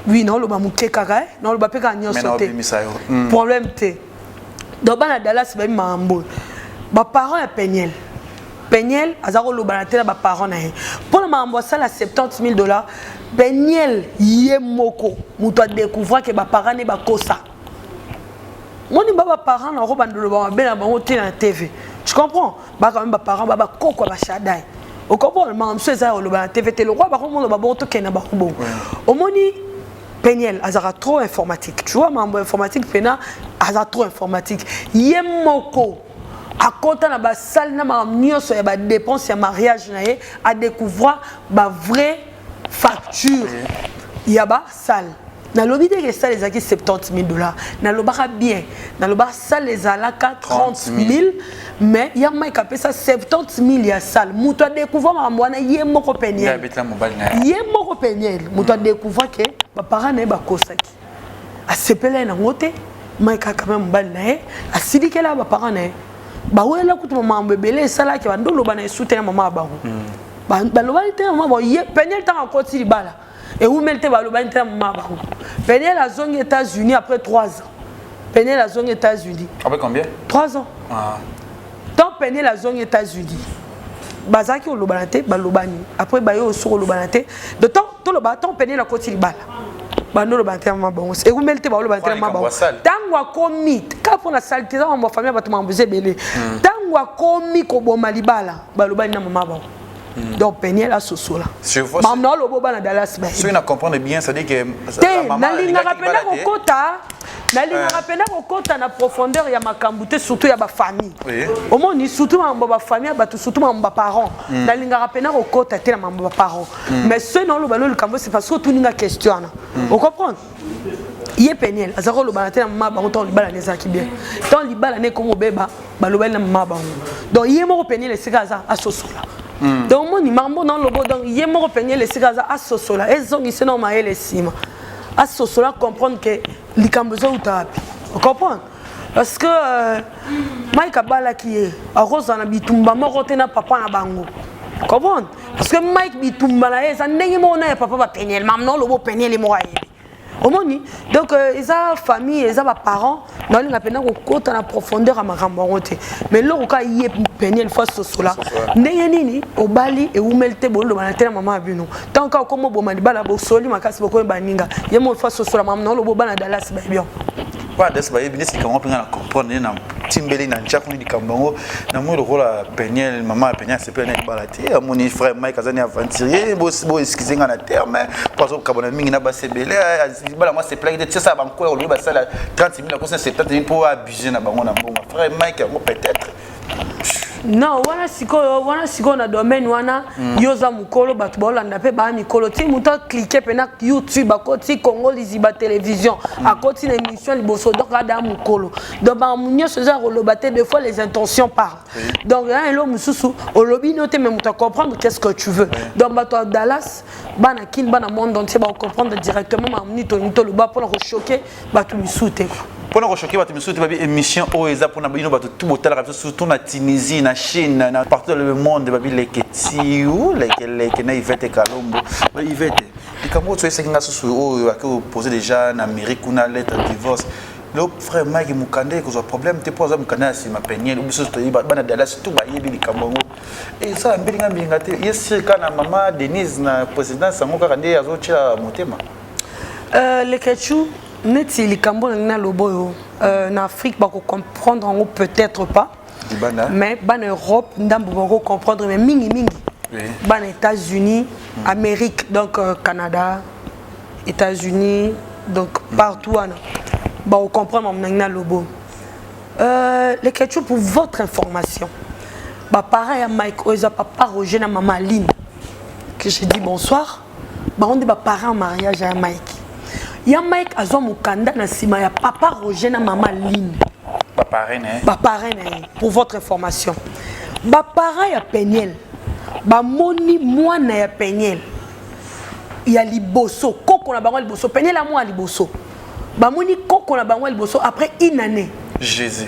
Oui, naoloba moke kaka, naoloba mpe kaka nyonso te, problème te. Donc bana Dallas bayebi makambo oyo. Baparent ya Peniel, Peniel aza kolobana te na baparent na ye mpona makambo asala 70 000 dollars. Peniel ye moko moto adécouvra ke baparent ne bakosa. Moni ba baparent na ko bandolo ba mabe na bango te na TV, tu comprends? Ba quand même baparent ba bakoko ba Shadai. Okomona makambo mosusu eza ya koloba na TV te, lokwa bakomona babongo, tokende na bango bongo. Omoni, Peniel azalaka trop informatique, tu vois, makambo informatique mpena aza trop informatique. Ye moko akota na basale na makambo nyonso ya badépense ya mariage na ye, adécouvra bavrai facture ya basale. Nalobi te ke salle ezalaki 70 000 $. Nalobaka bien, nalobaka salle ezalaka 30 000, mais ya Mike apesa 70 000 ya salle. Moto adécouvre makambo wana, ye moko Peniel, ye moko Peniel moto adécouvre ke baparent na ye bakosaki. Asepela ye nango te. Mike akama mobali na ye, asilikela baparent na ye, bawela kutu makambo ebele esalaki. Bandoloba na esu te na mama ya bango, balobani te na mama bango. Ye Peniel, ntango akoti libala, ewumeli te, balobani te na mama ya bango. Peniel azongi États-Unis après 3 ans. Peniel azongi États-Unis. Après combien? 3 ans. Ah. Tant Peniel azongi États-Unis, bazalaki kolobana te. Balobani après, baye oso kolobana te. De temps toloba, tant Peniel akoti libala, bando olobana te na mama bango. Ekumeli te, balobana te na mama bango. Ntango akomi kaka mpo na sale te, eza mambo ya famille ya bato, makambo eza ebele. Ntango akomi koboma libala, balobani na mama bango. Donc Peniel asosola makambo na oloba, bana Dallas. Soki na comprendre bien, c'est à dire que te, nalingaka mpena kokota, nalingaka mpena kokota na profondeur ya makambo te, surtout ya bafamille. Omoni, surtout makambo ya bafamille ya bato, surtout makambo baparent, nalingaka mpena kokota te na makambo ya baparent. Mais soki naoloba no likambo, c'est parce que otuninga question wana, ocomprendre. Ye Peniel aza kolobana te na mama bango ntango libala ne ezalaki bien. Ntango libala ne ekomi obeba, balobali na mama bango. Donc ye moko Peniel, esika aza, asosola. Donc omoni makambo na olobo. Donc ye moko Peniel, esika aza, asosola, ezongisi na mayele nsima, asosola, comprendre ke likambo ezouta wapi, ocomprendre. Parce que Mike abalaki ye, akozala na bitumba moko te na papa na bango, comprendre. Parce que Mike, bitumba na ye eza ndenge moko na ya papa bapeniel. Makambo na olobo, Peniel moko ayebi. Omoni, donc eza famille, eza baparent. Naolinga mpena kokota na profondeur ya makambo yango te, mais eloko kaka, ye Peniel faut asosola ndenge nini obali, ewumeli te, bolobana te na mama ya bino. Ntango kaka okoma oboma libala, bosoli makasi, bokomi baninga. Ye mo faut asosola makambo na oloba, bana Dallas bayebi yango. Bana Dallas bayebi neti likambo mpenga na comprendre ye na timbeli na ntiako ni likambo yango. Namoni lokola Peniel, mama ya Peniel asepela na libala te. Amoni frère Mike aza ni aventurier, bo excuse nga na terme, mpo azokabona mingi na basi ebele. Libala yango asepelaki te. Tiasala bankoya olobi basala 30 000, akosa 70 000 mpo abuse na bango na mbongo. Frère Mike yango peut-être. Non, wana sikoyo, wana sikoyo na domaine wana, yo oza mokolo, bato baolanda mpe baa mikolo. Ti moto aclique mpena YouTube, akoti Congo Liziba Télévision, akoti na émission liboso, donc ada mokolo. Donc makambo nyonso eza koloba te. Des fois les intentions parlent. Donc ya elo mosusu olobi no te, mais moto acomprendre qu'est ce que tu veux. Donc bato ya Dallas, bana Kine, bana monde entier bakocomprendre directement makambo nini tolingi toloba, mpona kochoquer bato misusu te. Mpona kochoquer bato misusu te. Babi émission oyo eza mpona bino bato tu botalaka biso, surtout na Tunisie, na Chine, na partout dans le monde. Babi leke tiu lekeleke na Ivete Kalombo. Ivete, likambo oyo toyesaki nga susu oyo ake opose déjà na mairie kuna lettre divorce. Le frère Mike, mokanda ekozwa problème te mpo aza mokanda ya nsima Peniel. Biso toyebi, bana Dallas tu bayebi likambo yango. Esala mbilinga mbilinga te. Ye sirka na mama Denise na présidence yango kaka nde azotyela motema. Lekechu, neti likambo na ngai naloba oyo, na Afrique bakocomprendre yango peut-être pas, libanda, mais bana Europe ndambo bakocomprendre, mais mingi mingi bana États-Unis, Amérique, donc Canada, États-Unis, donc partout wana bakocomprendre makambo na ngai naloba oyo. Lekechu, pour votre information, baparent ya Mike oyo eza papa Roger na mama Aline, que je dis bonsoir, bango nde baparent mariage ya Mike. Ya Mike azwa mokanda na nsima ya papa Roger na mama Line. Baparrain na ye. Baparrain na ye. Pour votre information, baparent ya Peniel bamoni mwana ya Peniel ya liboso, koko na bango ya liboso. Peniel ya mwana ya liboso, bamoni koko na bango ya liboso après une année. Jésus.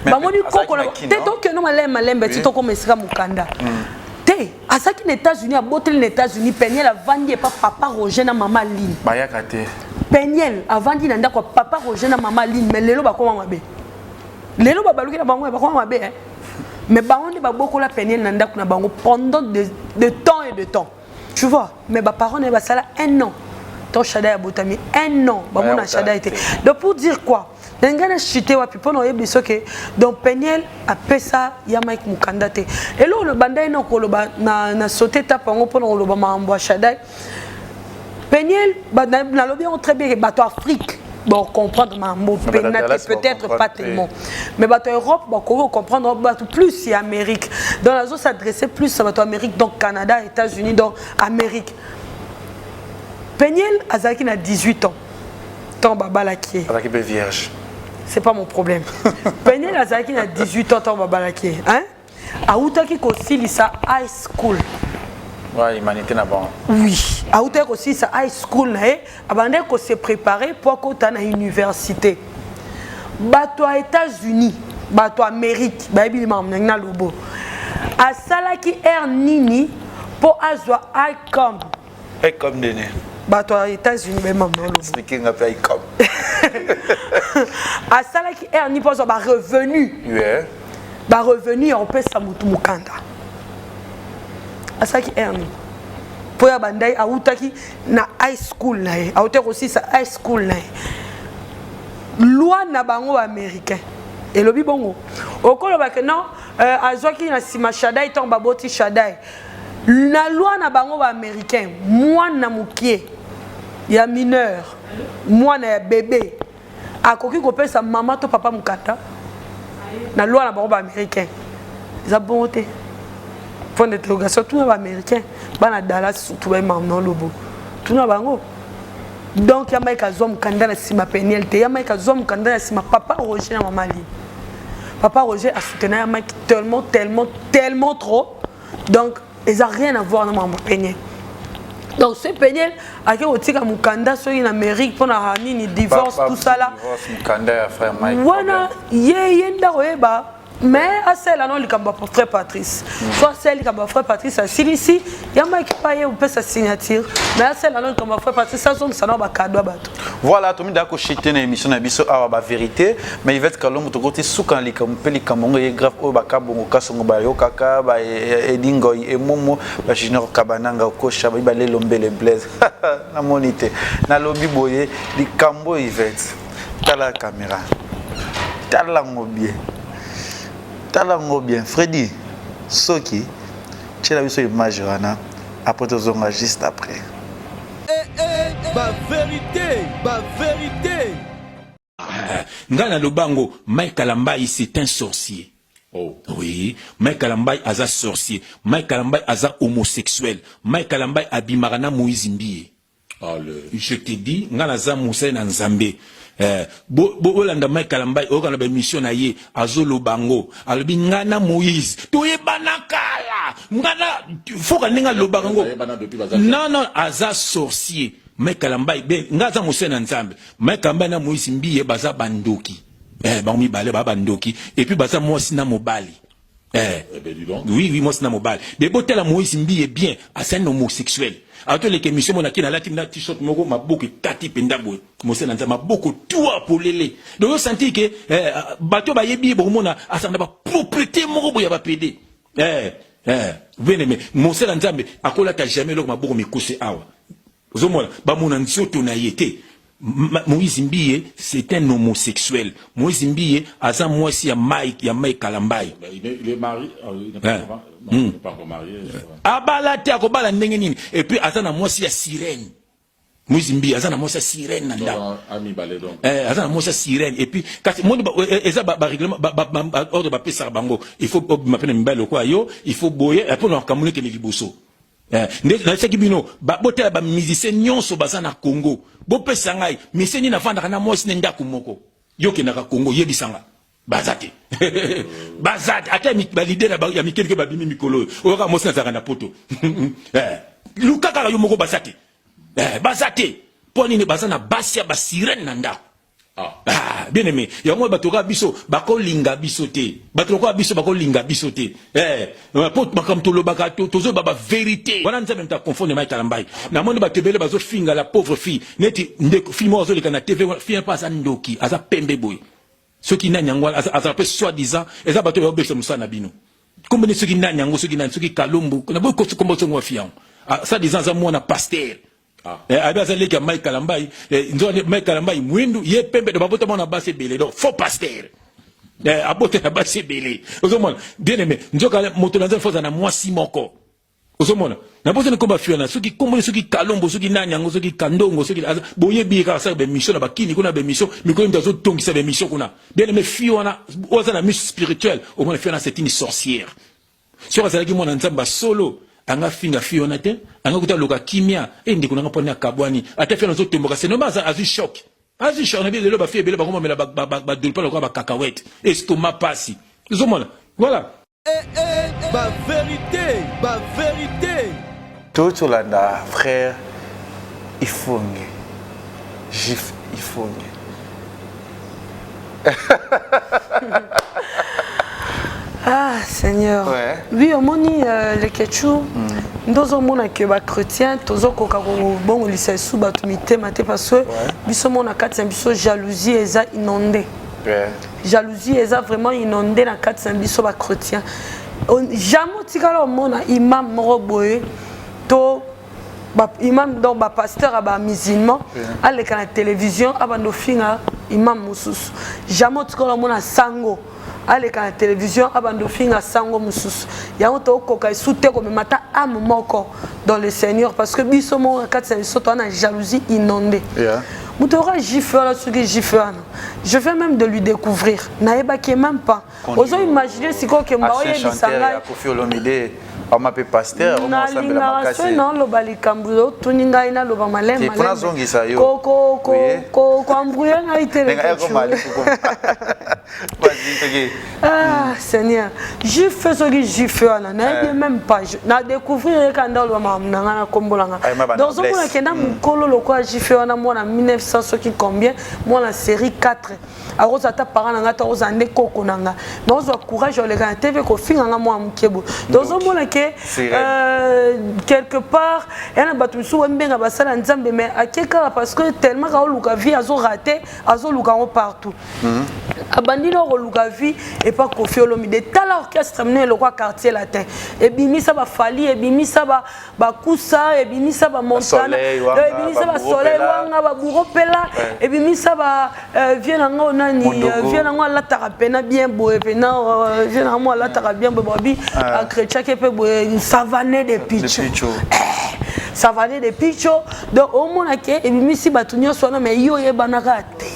Bamoni koko na te. Tokende malembe malembe ti tokoma esika mokanda te. Azalaki na États-Unis, aboteli na États-Unis. Peniel avandi epa papa Roger na mama Line. Bayaka te. Peniel avandi na ndako ya papa Roger na mama Line, mais lelo bakoma mabe. Lelo babaluki na bango, bakoma mabe, hein? Mais bango nde babokola Peniel na ndako na bango pendant de temps et de temps, tu vois. Mais baparent na ye basala un an to Shadai abotami, un an bamona Shadai te. Donc pour dire quoi? Na ngai na chute wapi mpo na oyebi soki donc Peniel apesa ya Mike mokanda te. Eloko na bandaki na koloba na, na saute etape yango mpo na koloba makambo ya Shaddai. Peniel, nalobi yango très bien ke bato Afrique bon comprendre makambo pena te, peut-être pas tellement, mais bato ya Europe bakoki comprendre, bato plus ya Amérique. Donc nazo s'adresser plus à bato Amérique, donc Canada, États-Unis, donc Amérique. Peniel azalaki na 18 ans ntango babalaki ye. Azalaki mpe vierge. C'est pas mon problème. Peniel azalaki na 18 ans ntango babalaki ye, hein? Awutaki kosilisa high school. Ouais, humanité na bango. Oui, awutaki kosilisa high school na ye, abandaki kose préparer mpo akota na université. Bato ya États-Unis, bato ya Amérique bayebi makambo nangi na lobo. Asalaki aire nini mpo azwa ICOM? ICOM nini? Bato ya États-Unis bayebi makambo na lobo. Explique nga mpe ICOM. Asalaki aire nini mpo azwa barevenu? Barevenu ya kopesa motu mokanda. Asalaki aire nini mpo ya bandai? Awutaki na high school na ye, awutaki kosilisa high school na ye. Loi na bango baaméricain elobi bongo. Okoloba ke non, azwaki na nsima Shadai ntango baboti Shadai. Na loi na bango baaméricain, mwana mokie ya mineur, mwana ya bébé akoki kopesa mama to papa mokanda. Na loi na bango baaméricain eza bongo te? Point d'interrogation. Tuna baaméricain, bana Dallas surtout bayemaka na lobo, tuna bango. Donc ya Mike azwa mokanda na nsima Peniel te. Ya Mike azwa mokanda na nsima papa Roger na mama Lini. Papa Roger asoutenait ya Mike tellement, tellement, tellement trop. Donc eza rien à voir na makambo Peniel. Donc ce Peniel ake kotika mokanda soki na Amérique mpona nini, divorce, tout ça là. Mokanda ya frère Mike. Wana ye ye ndako oyeba, mais asala no likambo ya frère Patrice. So asala likambo ya frère Patrice, asilisi, ya Mike pa ye opesa signature, mais asala no likambo ya frère Patrice, azongisa no bacadeau ya bato. Voilà, tomida koshite na émission na biso awa, bavérité. Mais Yvette Kalombo, tokoti suka na likambo mpe likambo ngo ye grave oyo bakabongo kasongo bayokaka ba Edingoi Emomo, bajunior Kabananga Okosha bayi balelo mbele Blaise namoni te. Nalobi boye, likambo Yvette, tala caméra, tala yango bien, tala yango bien. Fredi, soki tiela biso image wana, après tozonga juste après. Ba vérité, ba vérité. Ngai naloba yango, Mike Kalambai, c'est un sorcier. Oh. Oui, Mike Kalambai aza sorcier, Mike Kalambai aza homosexuel, Mike Kalambai abimaka na Moïse Mbiye. Allez. Je te dis, ngai naza mosali na Nzambe. Bolanda Mike Kalambai, oyoka na baémission na ye, azoloba ngo, alobi ngai na Moïse toyebana kala, ngai na foka ndenge alobaka ngo. Bayebana depuis baza Non, non, aza sorcier Mike Kalambai. Be ngai aza mosali na Nzambe. Mike Kalambai na Moïse Mbiye baza bandoki. Bango mibale baza bandoki et puis baza mwasi na mobali. Eh ben, dis donc. Oui, mwasi na mobali. De botela Moïse Mbiye bien, asali homosexuel. Atoleka émission monaki, nalati na t-shirt moko maboko ekati mpenza boye, mosali na Nzambe, maboko tua polele. Donc osanti ke bato bayebi ye, bokomona asala na bapropriété moko boye ya bapédé. Bien aimé, mosali na Nzambe akolata jamais eloko maboko mikuse awa, ozomona bamona nzoto na ye te. Moïse Mbiye, c'est un homosexuel. Moïse Mbiye aza mwasi ya Mike Kalambai. Ben, il est marié. Il n'est pas, Hein. encore, non, il n'est pas encore marié, je crois. Abala te, akobala ndenge nini? Et puis aza na mwasi ya sirène. Moïse Mbiye aza na mwasi ya sirène na ndako. Donc, ami balé donc. Aza na mwasi ya sirène. Et puis kasi moni eza barèglement, ordre bapesaka bango, il faut obima mpe na mibali lokola yo, il faut boye mpo na makambo ekende liboso. Nde nayebisaki bino, botala bamusicien nyonso baza na Congo, bopesa ngai musicien nini navandaka na mwasi ne ndako moko. Yo okendaka Congo, yebisanga, baza te, baza te. Ata baleader ya mike mike babimi mikolo oyo, oyoka mwasi nazalaka na poto. Luka kaka yo moko, baza te. Baza te mpo nini? Baza na basi ya basirène na ndako. Ah. Ah, bien aimé, yango bato kaka biso bakolinga biso te, bato lokola biso bakolinga biso te. Po makambo tolobaka, tozoyeba bavérité wana. Nzambe moto aconfondre Mike Kalambai. Namoni bato ebele bazofinga la pauvre fille, neti ndeko fille moko azoleka na TV, fille mpe aza ndoki, aza pembe boye, soki nani yango wana, azala mpe soi disant eza bato oyo babebisa mosala na bino. Kombo soki nani yango, soki nani, soki Kalombo, naboyi kombo songo wa fille yango. Ah, soi disant aza mwana pasteur. Ah. Eh, abi aza leki ya Mike Kalambay, eh, nzoka nde Mike Kalambay mwindu, ye pembe, donc babota mwana basi ebele, donc faux pasteur. Eh, abota na basi ebele. Ozomona, bien aimé, nzoka moto na nzambe faut azala na mwasi moko. Ozomona, na bosani komba fiona, soki kombo soki Kalombo, soki nani yango, soki Kandongo, soki boyebi ye kaka asala ba émission na bakini kuna ba émission, mikolo moto azotongisa ba émission kuna. Bien aimé, fille wana oyo aza na misu spirituel, omona fille wana c'est une sorcière. Soki azalaki mwana Nzambe ya solo, anga finga fille wana te, anga kuta loka kimia, e ndeko nanga pona akabwani, ata fille wana azotomboka, c'est normal azui choc. Azui choc na lelo ba fille ebele bango mamela ba ba ba dolpa lokola ba cacahuète, estomac pasi. Ozomona? Voilà. Eh eh, ba verite, ba verite. Tolanda frère Ifonge, Gif Ifonge. Ah Seigneur. Ouais. Oui, omoni euh, leketchou mm. ndozomona ke ba chrétien tozokoka kobongolisa esu bato mitema te parce que ouais. biso mona kati na biso jalousie eza inondé. Ouais. Jalousie eza vraiment inondé na kati na biso ba chrétien. Jamais otikala omona imam moko boye to ba imam donc ba pasteur ya ba musulman aleka na télévision abanda ofinga imam mosusu. Jamais otikala omona sango aleka na télévision abanda ofinga sango mosusu. Yango tokoka esu te komema ata âme moko dans le Seigneur parce que biso moko na kati na biso toza na jalousie inondée. Moto oka gifle wana soki gifle wana, je viens même de lui découvrir, nayebaki même pas. Ozo imaginer sikoyo ke mba oyebisa ngai Koffi Olomide ama pe pasteur nalingaka soki naoloba likambo otuni ngai naloba maleme nazongisa yo koembrouye ngai te. Ah Seigneur, juif soki juif wana nayebi même pas, na découvrir ye kaka nde oloba makambo na ngai na kombo na ngai. Donc ozomona kenda mokolo lokola juif wana mwana 1900 soki combien, mwana série 4, akozala ata parent na ngai to akozala nde koko na ngai, mais ozwa courage oleka na TV kofinga nga mwana moke boye. Donc ozomona ke quelque part ya na bato mosusu bambenga basala Nzambe, mais ake kaka parce que tellement kaoluka vie azorate, azoluka yango partout. Abandi na koluka vie epa Koffi Olomide. Tala orchestre monene lokola Quartier Latin, ebimisa bafali, ebimisa bakusa, ebimisa bamontana, ebimisa basoleil wanga, babouro pela, ebimisa ba vie nango nani, vie nango alataka pena bien boye, pena vie nango alataka bien boye, babi akretiaki mpe boye, savane de picho, savane de picho. Donc omona ke ebimisi bato nyonso wana, mais yo oyebanaka te.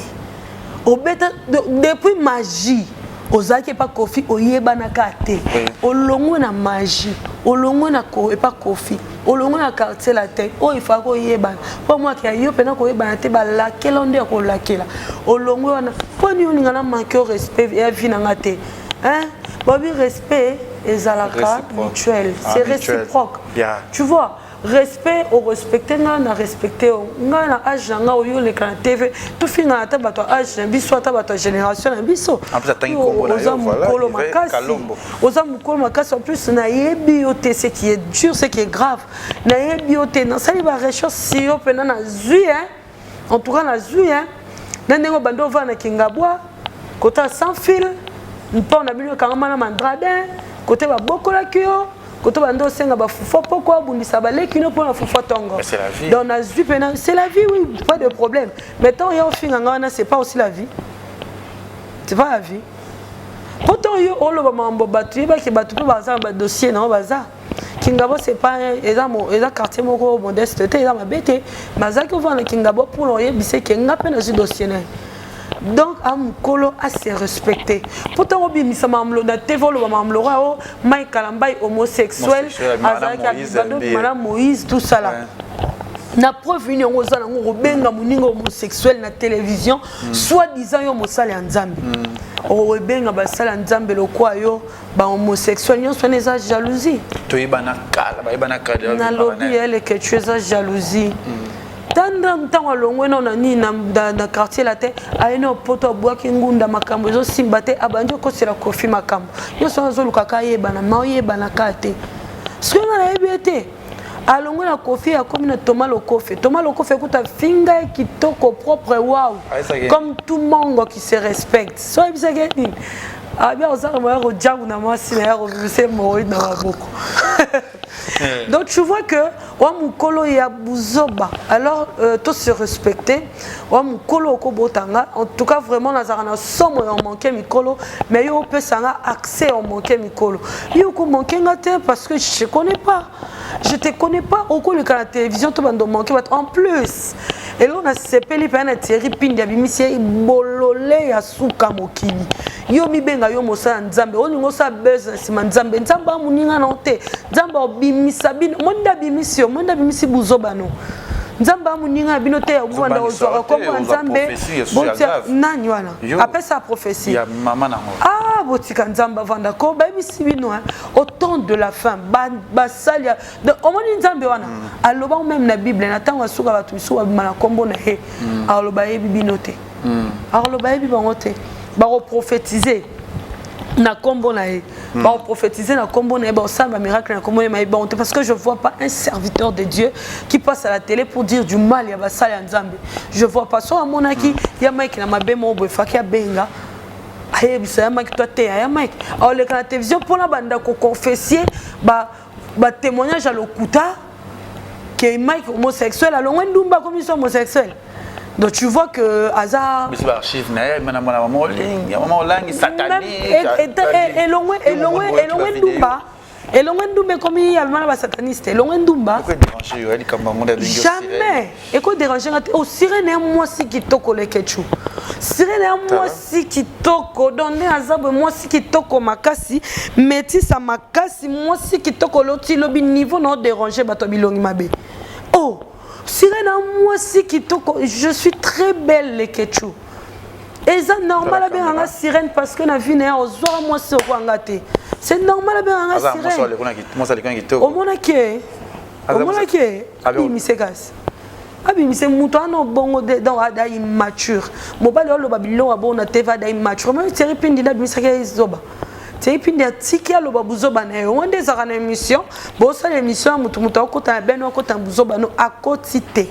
Obeta depuis magie ozalaki epa Koffi, oyebanaka te. Olongwe na magie, olongwe na epa Koffi, olongwe na Quartier Latin oyo ifaka koyebana mpo mwaki ya yo mpena koyebana te, balakela nde ya kolakela. Olongwe wana mpo nini olinga na manque respect ya vie na nga te? Babi respect ezalaka mutuel, c'est réciproque, tu vois. Respect, orespecte nga, na respecte yo. Ngai na age na nga, oyo oleka na TV tofingana, ata bato ya age na biso, ata bato ya génération na biso. Oza mokolo makasi, oza mokolo makasi. En plus nayebi yo te, ce qui est dur, ce qui est grave, nayebi yo te. Nasali barecherche si yo mpena nazwi, en tout cas nazwi na ndenge obandi ovanda na Kingabwa, kota sans fil mpo na bino ekangama na mandradin, kote babokolaki yo, koto bando osenga bafufu poko abundisa baleki no mpona fufu ntongo. Donc nazwi mpena, c'est la vie, oui, pas de problème. Mais tant yo ofinga nga wana, c'est pas aussi la vie, c'est pas la vie. Po ntango yo oloba makambo, bato yebaki, bato mpe baza na badossier nango baza. Kingabo, c'est pas eza eza quartier moko modeste te, eza mabe te, mais azalaki ovanda na Kingabo mpona oyebisa ke nga mpe nazwi dossier na ye. Donc a mokolo ase respecte mpo ntango obimisa makambo na TV, oloba makambo lokola o Mike Kalambay homosexuel azalaki abibando na Moïse, tout ça là, na preuve nini yango oza nango kobenga moninga homosexuel na télévision, soit disant yo mosali ya Nzambe? Okobenga basali ya Nzambe lokwa yo bahomosexuel? Nyonso wana eza jalousie. Toyebana kala, bayebana kala. Nalobi eleke tu eza jalousie. Tanda ntango alongwe nao na nini na Quartier Latin, aye na poto, abwaki ngunda, makambo ezosimba te, abandi okosela Koffi makambo nyonso wana. Azolukaka ayebana, ma oyebanaka te. Soki nga nayebi ye te, alongwe na Koffi, akomi na Thomas Lokofe. Thomas Lokofe ekuta finga ye kitoko, propre, wow, comme tout mongo qui se respecte. So oyebisaki ye nini? Abi ozanga moya kojangu na mwasi na ya kobimisa hémorroïde na maboko. Donc tu vois que wa mukolo ya buzoba. Alors to se respecter. Wa mukolo okobotanga. En tout cas vraiment nazaka na somo ya manquer mikolo, mais yo opesanga accès au manquer mikolo. Yo ko manquer nga te parce que je te connais pas. Je te connais pas okoleka na télévision to bando manquer bato en plus. Eloko nasepeli mpenza na Thierry Pindi abimisi ye bolole ya suka mokili. Yo mibenga yo mosala Nzambe, olingi osala buzz na nsima Nzambe. Nzambe amoninga na yo te. Nzambe obimisa bino, omoni nde abimisi yo, omoni nde abimisi buzoba no. Nzambe amoninga na bino te ya obanda ozwaka kombo ya Nzambe. Botia nani wana? Apesa prophétie. Ya mama nango. Ah, botika Nzambe avanda ko bayebisi bino hein, au temps de la fin ba basali donc omoni Nzambe wana aloba même na Bible na tango asuka bato misusu babima na kombo na ye. Aloba yebi bino te. Aloba yebi bango te. Bako prophétiser na kombo na ye. Bako prophétiser na kombo na ye, bako sala ba miracle na kombo na ye, mais bango te parce que je vois pas un serviteur de Dieu qui passe à la télé pour dire du mal ya basali ya Nzambe. Je vois pas. So amonaki ya Mike na mabe moko boye faki abenga ayebisa ya Mike to ateya ya Mike. Aoleka na télévision mpona banda ko confesser ba ba témoignage ya lokuta que Mike homosexuel alongwe ndumba akomi so homosexuel. Donc tu vois que aza Biso ba archive na ye mana mwana mama olingi mama olangi satanique. Elongwe elongwe elongwe ndumba. Elongwe ndumba ekomi abima na ba sataniste. Elongwe ndumba. Eko déranger yo likambo yango nde abengi yo sirène. Jamais eko déranger nga te. Oh sirène ya mwasi kitoko lekechu. Sirène ya mwasi kitoko donc nde aza boye mwasi kitoko makasi métisa makasi mwasi kitoko loti lobi niveau na déranger bato ya bilongi mabe. Oh sirène ya mwasi kitoko, je suis très belle lekechu. Eza normal abenganga sirène parce que na vie na ye ozwaka mwasi okwanga te. C'est normal abenganga Aza mwasi sirène. alekona mwasi alekona kitoko. Omonaki ye? Aza Omonaki ye? Abimise kasi. Abimise moto wana obongo de donc ada immature. Mobali oloba biloko abongo na TV ada immature. Omoni Thierry Pindi nde abimisaki ye zoba. Thierry Pindi atiki aloba buzoba na ye. Omoni nde ezalaka na émission, bosala émission ya moto moto akota na beno akota na buzoba no akoti te.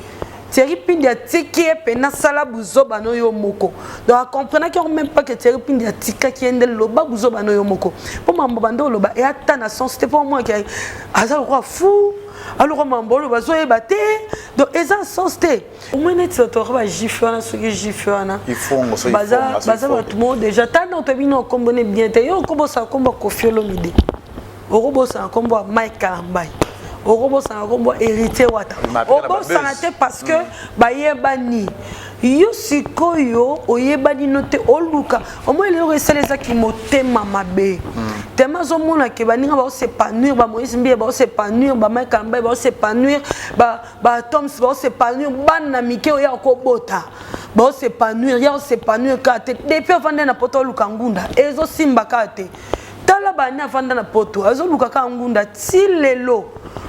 Thierry Pindi atiki ye pena sala buzoba no yo moko. Donc a comprenaki yango même pas que Thierry Pindi atikaki ye nde loba buzoba no yo moko. Po mambo bando oloba e ata na sens te po moi ki aza lokola fou, aloka mambo oloba azoyeba te. Donc eza sens te. Au moins neti bato ba gifle wana soki gifle wana. Ifongo so Baza ifongo, so baza ifongo. bato moko déjà tanda otobi no kombo ne bien te. Yo okobosa kombo Koffi Olomide. Okobosana kombo ya Mike Kalambay. Okobosana kombo ya Héritier Wata. Okobosana te parce que bayebani. Yo sikoyo oyebani no te oluka. Omoni eloko esala ezaki motema mabe. Tellement azomona ke baninga bao s'épanouir, ba Moïse Mbiye bao s'épanouir, ba Mike Kalambay bao s'épanouir, ba ba Toms bao s'épanouir, bana mike oyo akobota. Bao s'épanouir, ya s'épanouir ka te. Depuis avanda na poto oluka ngunda, ezosimba ka te. Tala bani avanda na poto, azoluka ka ngunda ti lelo.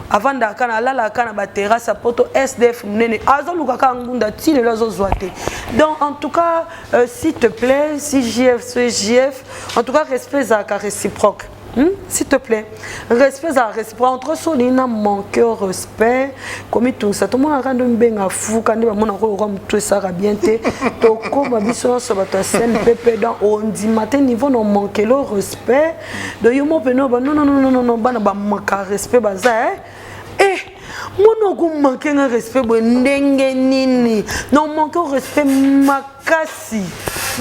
Avanda ka na alala ka na ba terrasse ya poto SDF munene, azoluka ka ngunda ti lelo azozwa te. Donc en tout cas, s'il te plaît, si JF, si JF, en tout cas respect ezalaka réciproque. S'il te plaît, respect ezalaka réciproque. Entre soni na manque respect, komi tungisa to mona kando mbenga fuka nde bamona ko yoka mutu esaka bien te. Tokoma biso nyonso bato ya CNPP donc ondima te niveau na manque le respect. Donc yo mo peno ba non non non non non bana ba manque respect baza hein. Eh mona ko manque nga respect boye ndenge nini? Non manque respect makasi.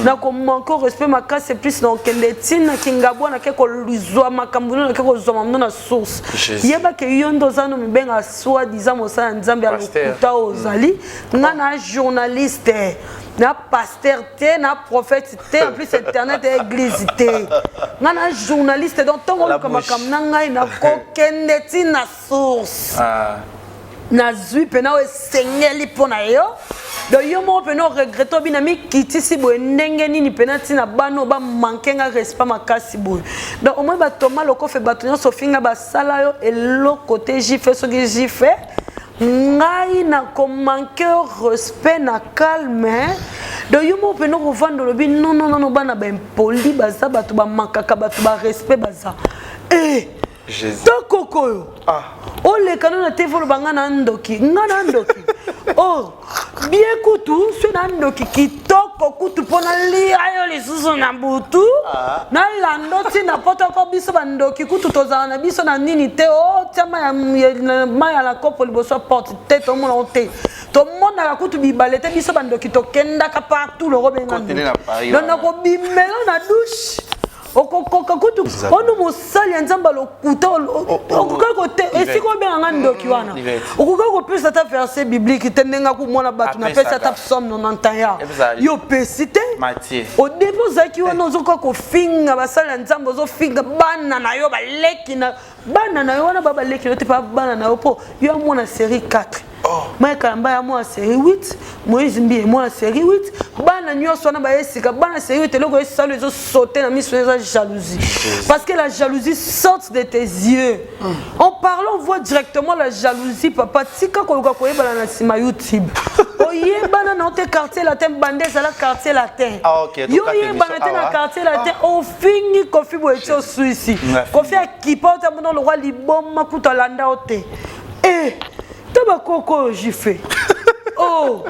Na ko manque respect makasi plus na okende tina kingabwa na ke kozwa makambo na ke kozwa mambo na source. Yeba ke yo ndo zano mibenga soi disant mosala Nzambe ya lokuta ozali nga na journaliste na pasteur te na prophète te en plus internet et église te nga na journaliste donc tongo La luka bouche. makambo na ngai na kokende tina source. Nazwi pena oyo esengeli mpo na yo. Donc yo moko pena oregrete obi na mikitisi boye ndenge nini pena ntina bana oyo bamanke nga respect makasi boye. Donc au moins ba Thomas Lokofe bato nyonso ofinga basala yo eloko te jife soki jife ngai na komanke respect na calme. Donc yo moko pena okovanda olobi non non non bana ba impoli baza bato bamakaka bato ba respect baza. Eh Jésus. Tokokoyo. Oleka no na TV oloba nga na ndoki, nga na ndoki. Oh, bien kutu, so na ndoki kitoko. kitoko kutu mpo nalia yo lisusu na butu ah. nalanda ntina potoko biso bandoki kutu tozala na biso na nini te otia mai ya na kopo liboso ya porte te tomona te tomonaka kutu bibale te biso bandoki tokendaka partout loko benga donc nakobimela na douche okokoka kutu ono mosali ya nzambe lokuta oh, oh, okoki kote esika obenga nga ndoki wana okoki kopesa ata verset biblique te ndenge akomona bato napesi ata psaume 91 yo opesi te odebi ozalaki wana ozokoka kofinga basali ya nzambe ozofinga bana na yo baleki na bana na yo wana ba baleki yo te pa bana na yo mpo yo amona série 4 oh. Mike Kalamba ya mwana série 8 Moïse Mbiye mwana série 8 bana nyonso wana baye sika bana série 8 eloko esalo ezo sauter na miso eza jalousie parce que la jalousie saute de tes yeux mm. En parlant on voit directement la jalousie. Papa, tika koluka koyebana na nsima YouTube. Oyebana na te Quartier Latin bande ezala Quartier Latin. Ah, okay, yo oyebana te na Quartier Latin ah. Ofingi Kofi boye ti oswisi Kofi akipa otamona lokwa liboma kutu alanda yo te eh. Ta bakoko oyo jife oh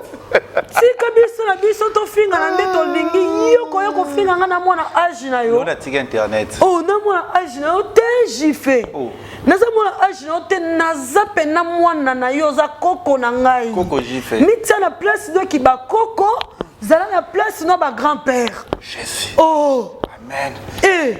tika biso na biso tofingana nde tolingi. Yo koya kofinga nga na mwana age na yo. Natika internet. Oh, na mwana age na yo te jife. Oh. Naza mwana age na yo te, naza pena mwana na yo, oza koko na ngai. Koko jife. Mitia na place doki bakoko zala na place no ba grand père. Jésus. Oh. Amen. Eh.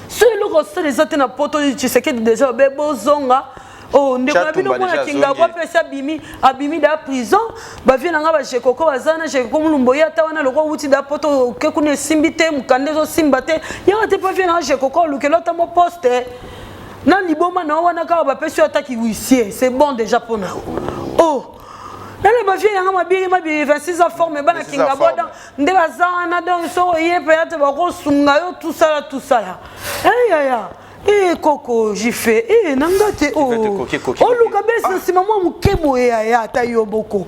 So eloko osala eza te na poto. Tshisekedi déjà obe bozonga. Oh, ndeko na bino mwana Kingabwa mpe esi abimi, abimi da prison. Bavie na nga bajekoko baza na Jekoko Mulumbo ye ata wana lokwa wuti da poto oke kuna esimbi te, mokanda ezosimba te yaka te. Mpa vie na nga Jekoko olukela ata mo poste na liboma na yo wana kaka bapesi yo ataki huissier, c'est bon déjà mpo na yo. Oh, nana bavie nanga mabiri mabiri 26 ans forme bana Kingabwa donc nde baza wana. Donc soki oye mpe te bakosunga yo tusala tusala eyaya. Eh, koko jife eh, nanga te oh. Oluka bese na nsima mwa moke boye yaya. Ata yo moko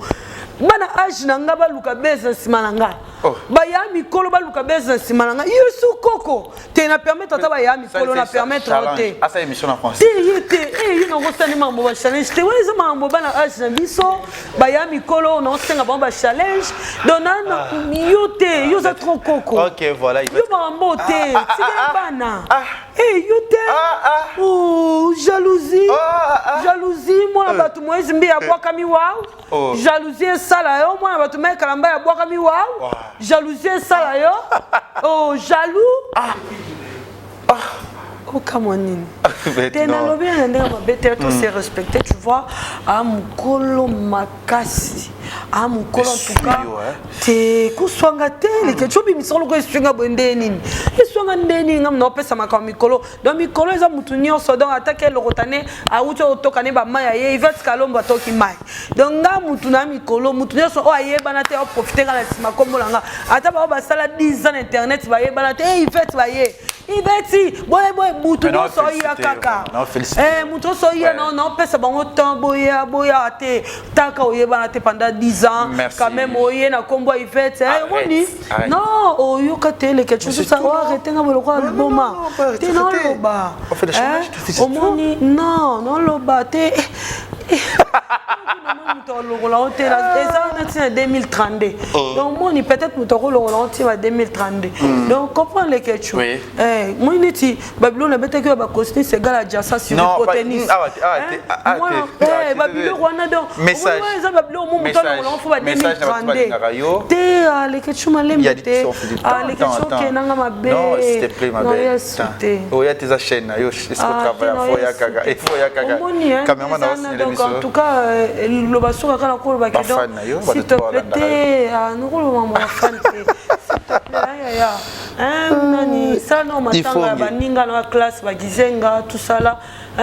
bana age na nga baluka bese na nsima na nga. Oh. Baya mikolo baluka bese na nsima na nga. Yesu koko te na permettre ata baya mikolo na permettre yo te. Asa émission na français. Te ye te eh, ye nakosani makambo ba challenge te. Wana eza makambo bana age na biso baya mikolo naosenga bango ba challenge. Donc na yo te, yo oza trop koko. Ok, voilà. Yo makambo te tikela bana. Ah. Eh, yo te. Ah, ah. Oh, jalousie. Ah, ah. Jalousie mwana bato Moïse Mbi abwakami waw. Oh. Jalousie esala yo mwana bato Mike Kalamba abwakami waw. Wow. Jalousie esala yo. Oh, jaloux. Okamwa nini te? Nalobi na ndenge mabe te, to se respecter, tu vois. A mokolo makasi, a mokolo en tout cas te koswanga te. Leke ti obimisa loko eswinga boye nde nini? Eswanga nde nini? Nga na opesa makambo mikolo. Donc mikolo eza mutu nyonso. Donc ataki elokota ne awuti otoka ne bamai ya ye Ivete Kalombo atoki mai. Donc nga mutu na mikolo, mutu nyonso oyo ayebana te aprofite nga na nsima kombo na nga. Ata bao basala 10 ans na internet bayebana te e Ivete baye Iveti boye boye butu nyonso oya kaka mutu nyonso oya naopesa bango temps boya boya te taka oyebana te pendant 10 ans quand même oye na kombo ya Ivete omoni non oyoka te eleke chose ça oarrête nga boye lokola liboma te naoloba omoni non naoloba te moto alongola ngo te eza wana ntina 2032. Donc moni peut-être moto akolongola ngo ntina 2032. Donc comprendre lekechu moi neti babiloko nabetaki oyo bacosnis égal à jasa sur hypotenuse babiloko wana. Donc eza babiloko mo moto alongola ngo fo ba 2032 te. Lekechu malembe te, lekechu okendanga mabe yesu te. Oya te eza chaîne na yo kaka. Omoni donc en tout cas loba soka kaka nakoloba ke donc s'il te plaît te nakoloba mambo ya fan te s'il te plaît ayaya nani sala matanga ya baninga na classe bagizenga tosala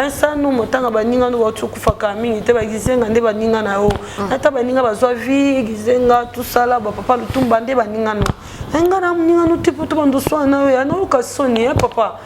sano motanga baninga no bauti okufaka mingi te bagizenga nde baninga na yo ata baninga bazwa vie gizenga tosala bapapa Lutumba nde baninga no nga na moninga no te po to bando swana na yo ya nayoka soni papa.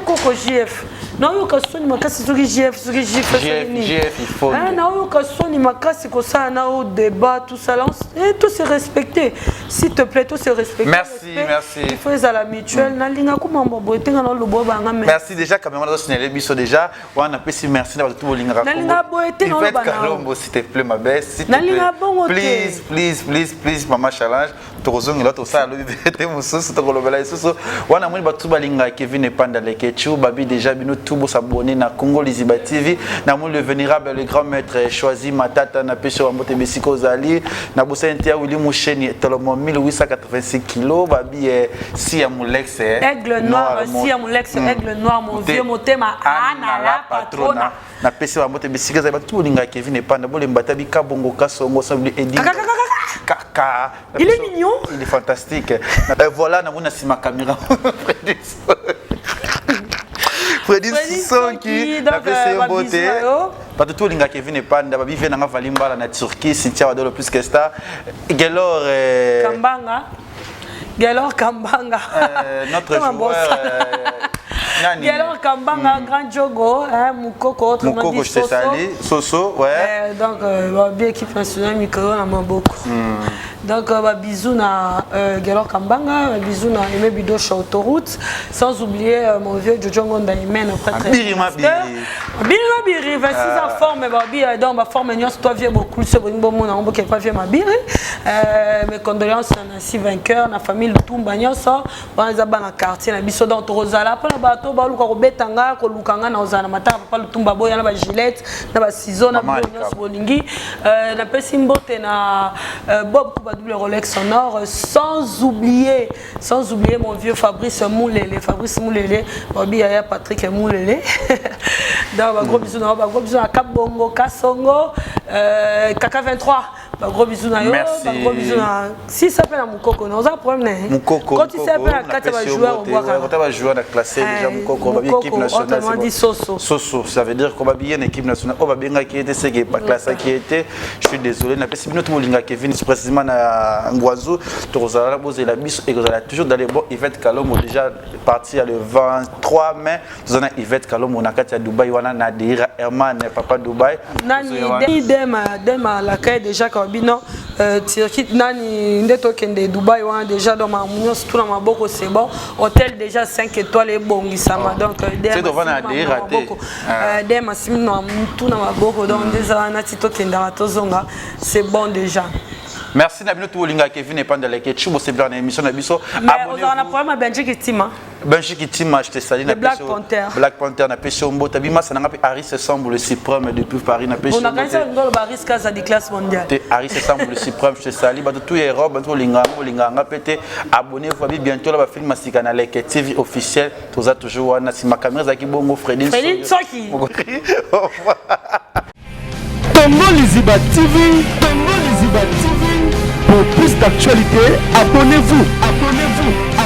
Koko JF. Naoyoka soni makasi soki GF soki JF GF eh, naoyoka soni makasi kosala na o débat tout ça là eh, tout se respecter s'il te plaît tout se respecter. Merci, merci. Il faut ezala mutuel. Mm. Nalinga kumamba boye te nga na lobo banga mais. Merci déjà caméra nazo signaler biso déjà wana napesi merci na bato tout bolingaka. Nalinga boye te na loba na. Kalombo s'il te plaît ma belle s'il te plaît. Nalinga bongo te. Please please please please mama challenge tokozongela tosala lobi te mosusu tokolobela lisusu wana moni bato balingaka Kevin Epanda Leketchou babi déjà bino tout bosabonne na Congo Liziba TV namoni le vénérable le grand maître choisi Matata na pesi wa mbote besika ozali na bosani te ya Willy Musheni tolomo 1886 kilo babi eh, si ya Mulex eh, aigle noir si ya Mulex mm. aigle noir mon vieux motema ana la patrona napesi ba mbote bisika ezali bato bolingaka Kevin Epanda bolemba ta bikabongo kasongo sabli edi kaka il est mignon il est fantastique euh, voilà namoni na nsima caméra Freddy Sonki napesi yo mbote bato to olingaka Kevin Epanda babi vie nanga Vali Mbala na Turquie Cynthia Wadolo plus que star Gelor euh... Kambanga Gelor Kambanga euh, notre joueur euh, Nani Gelor Kambanga mm. grand jogo hein, Mukoko autrement Mukoko, dit je te salue Soso ouais euh, donc euh, bien équipe nationale micro na maboko mm. Donc euh, ba bisous na euh, Gelor Kambanga, ba bisous na Aimé Bidoche autoroute, sans oublier euh, mon vieux Jojo Ngonda Aimé, prêtre. Biri Mabiri. Biri Mabiri, 26 ans forme ba bi euh, donc ba forme nyonso toi vieux beaucoup ce bon bon mon on pas vieux Mabiri. Euh, mes condoléances na Nancy vainqueur, na famille Lutumba nyonso, wana eza bana quartier na biso donc tokozala mpona bato baluka kobeta nga koluka nga na ozala na matanga papa Lutumba boya na ba gilette na ba ciseaux na biloko nyonso bolingi euh, napesi mbote na euh, Bob Kuba double Rolex sonore sans oublier sans oublier mon vieux Fabrice Moulele Fabrice Moulele babi yaya Patrick Moulele donc ba gros bisous na ba gros bisous na Kabongo Kasongo euh, Kaka 23 ba gros bisous na yo ba gros bisous na si ça peut na Mukoko na oza problème na ye Mukoko quand tu sais pas na kati ba joueur obwaka kota ba joueur na classé déjà Mukoko ba équipe nationale autrement dit Soso Soso ça veut dire ko ba bien équipe nationale o ba benga qui était c'est que ba classé qui était je suis désolé na pesi bino to bolinga Kevin précisément na Ngwazu tokozala na bozela biso et kozala toujours dans les bons Yvette Kalombo déjà parti le 23 mai toza na Yvette Kalombo na kati ya Dubaï wana na Deira Herman papa Dubaï nani dema dema la déjà ka bino euh, Turquie nani nde tokende Dubaï wana déjà donc makambo nyonso tuna maboko c'est bon hôtel déjà 5 étoiles ebongisama oh. donc dema asimi na mutu na maboko donc nde eza wana ti tokendaka tozonga c'est bon déjà. Merci na bino tout bolinga Kevin Epanda Leke Chubo c'est bien émission na biso. Mais ozala na problème ya Benji Kitima. Benji Kitima je te salue na Black Panther. Black Panther na pesi mbote bima sa nanga pe Aris Sambu le suprême depuis Paris na pesi. On a kanisa ngolo ba risque za di classe mondiale. Te Aris Sambu le suprême je te salue bato tout Europe bato bolinga bolinga nga pe te abonnez-vous abi bientôt la ba film masika na Leke TV officiel toza toujours wana sima caméra ezalaki bongo Freddy Freddy Nsoki. Congo Liziba TV, Congo Liziba TV. Pour plus d'actualités, abonnez-vous, abonnez-vous.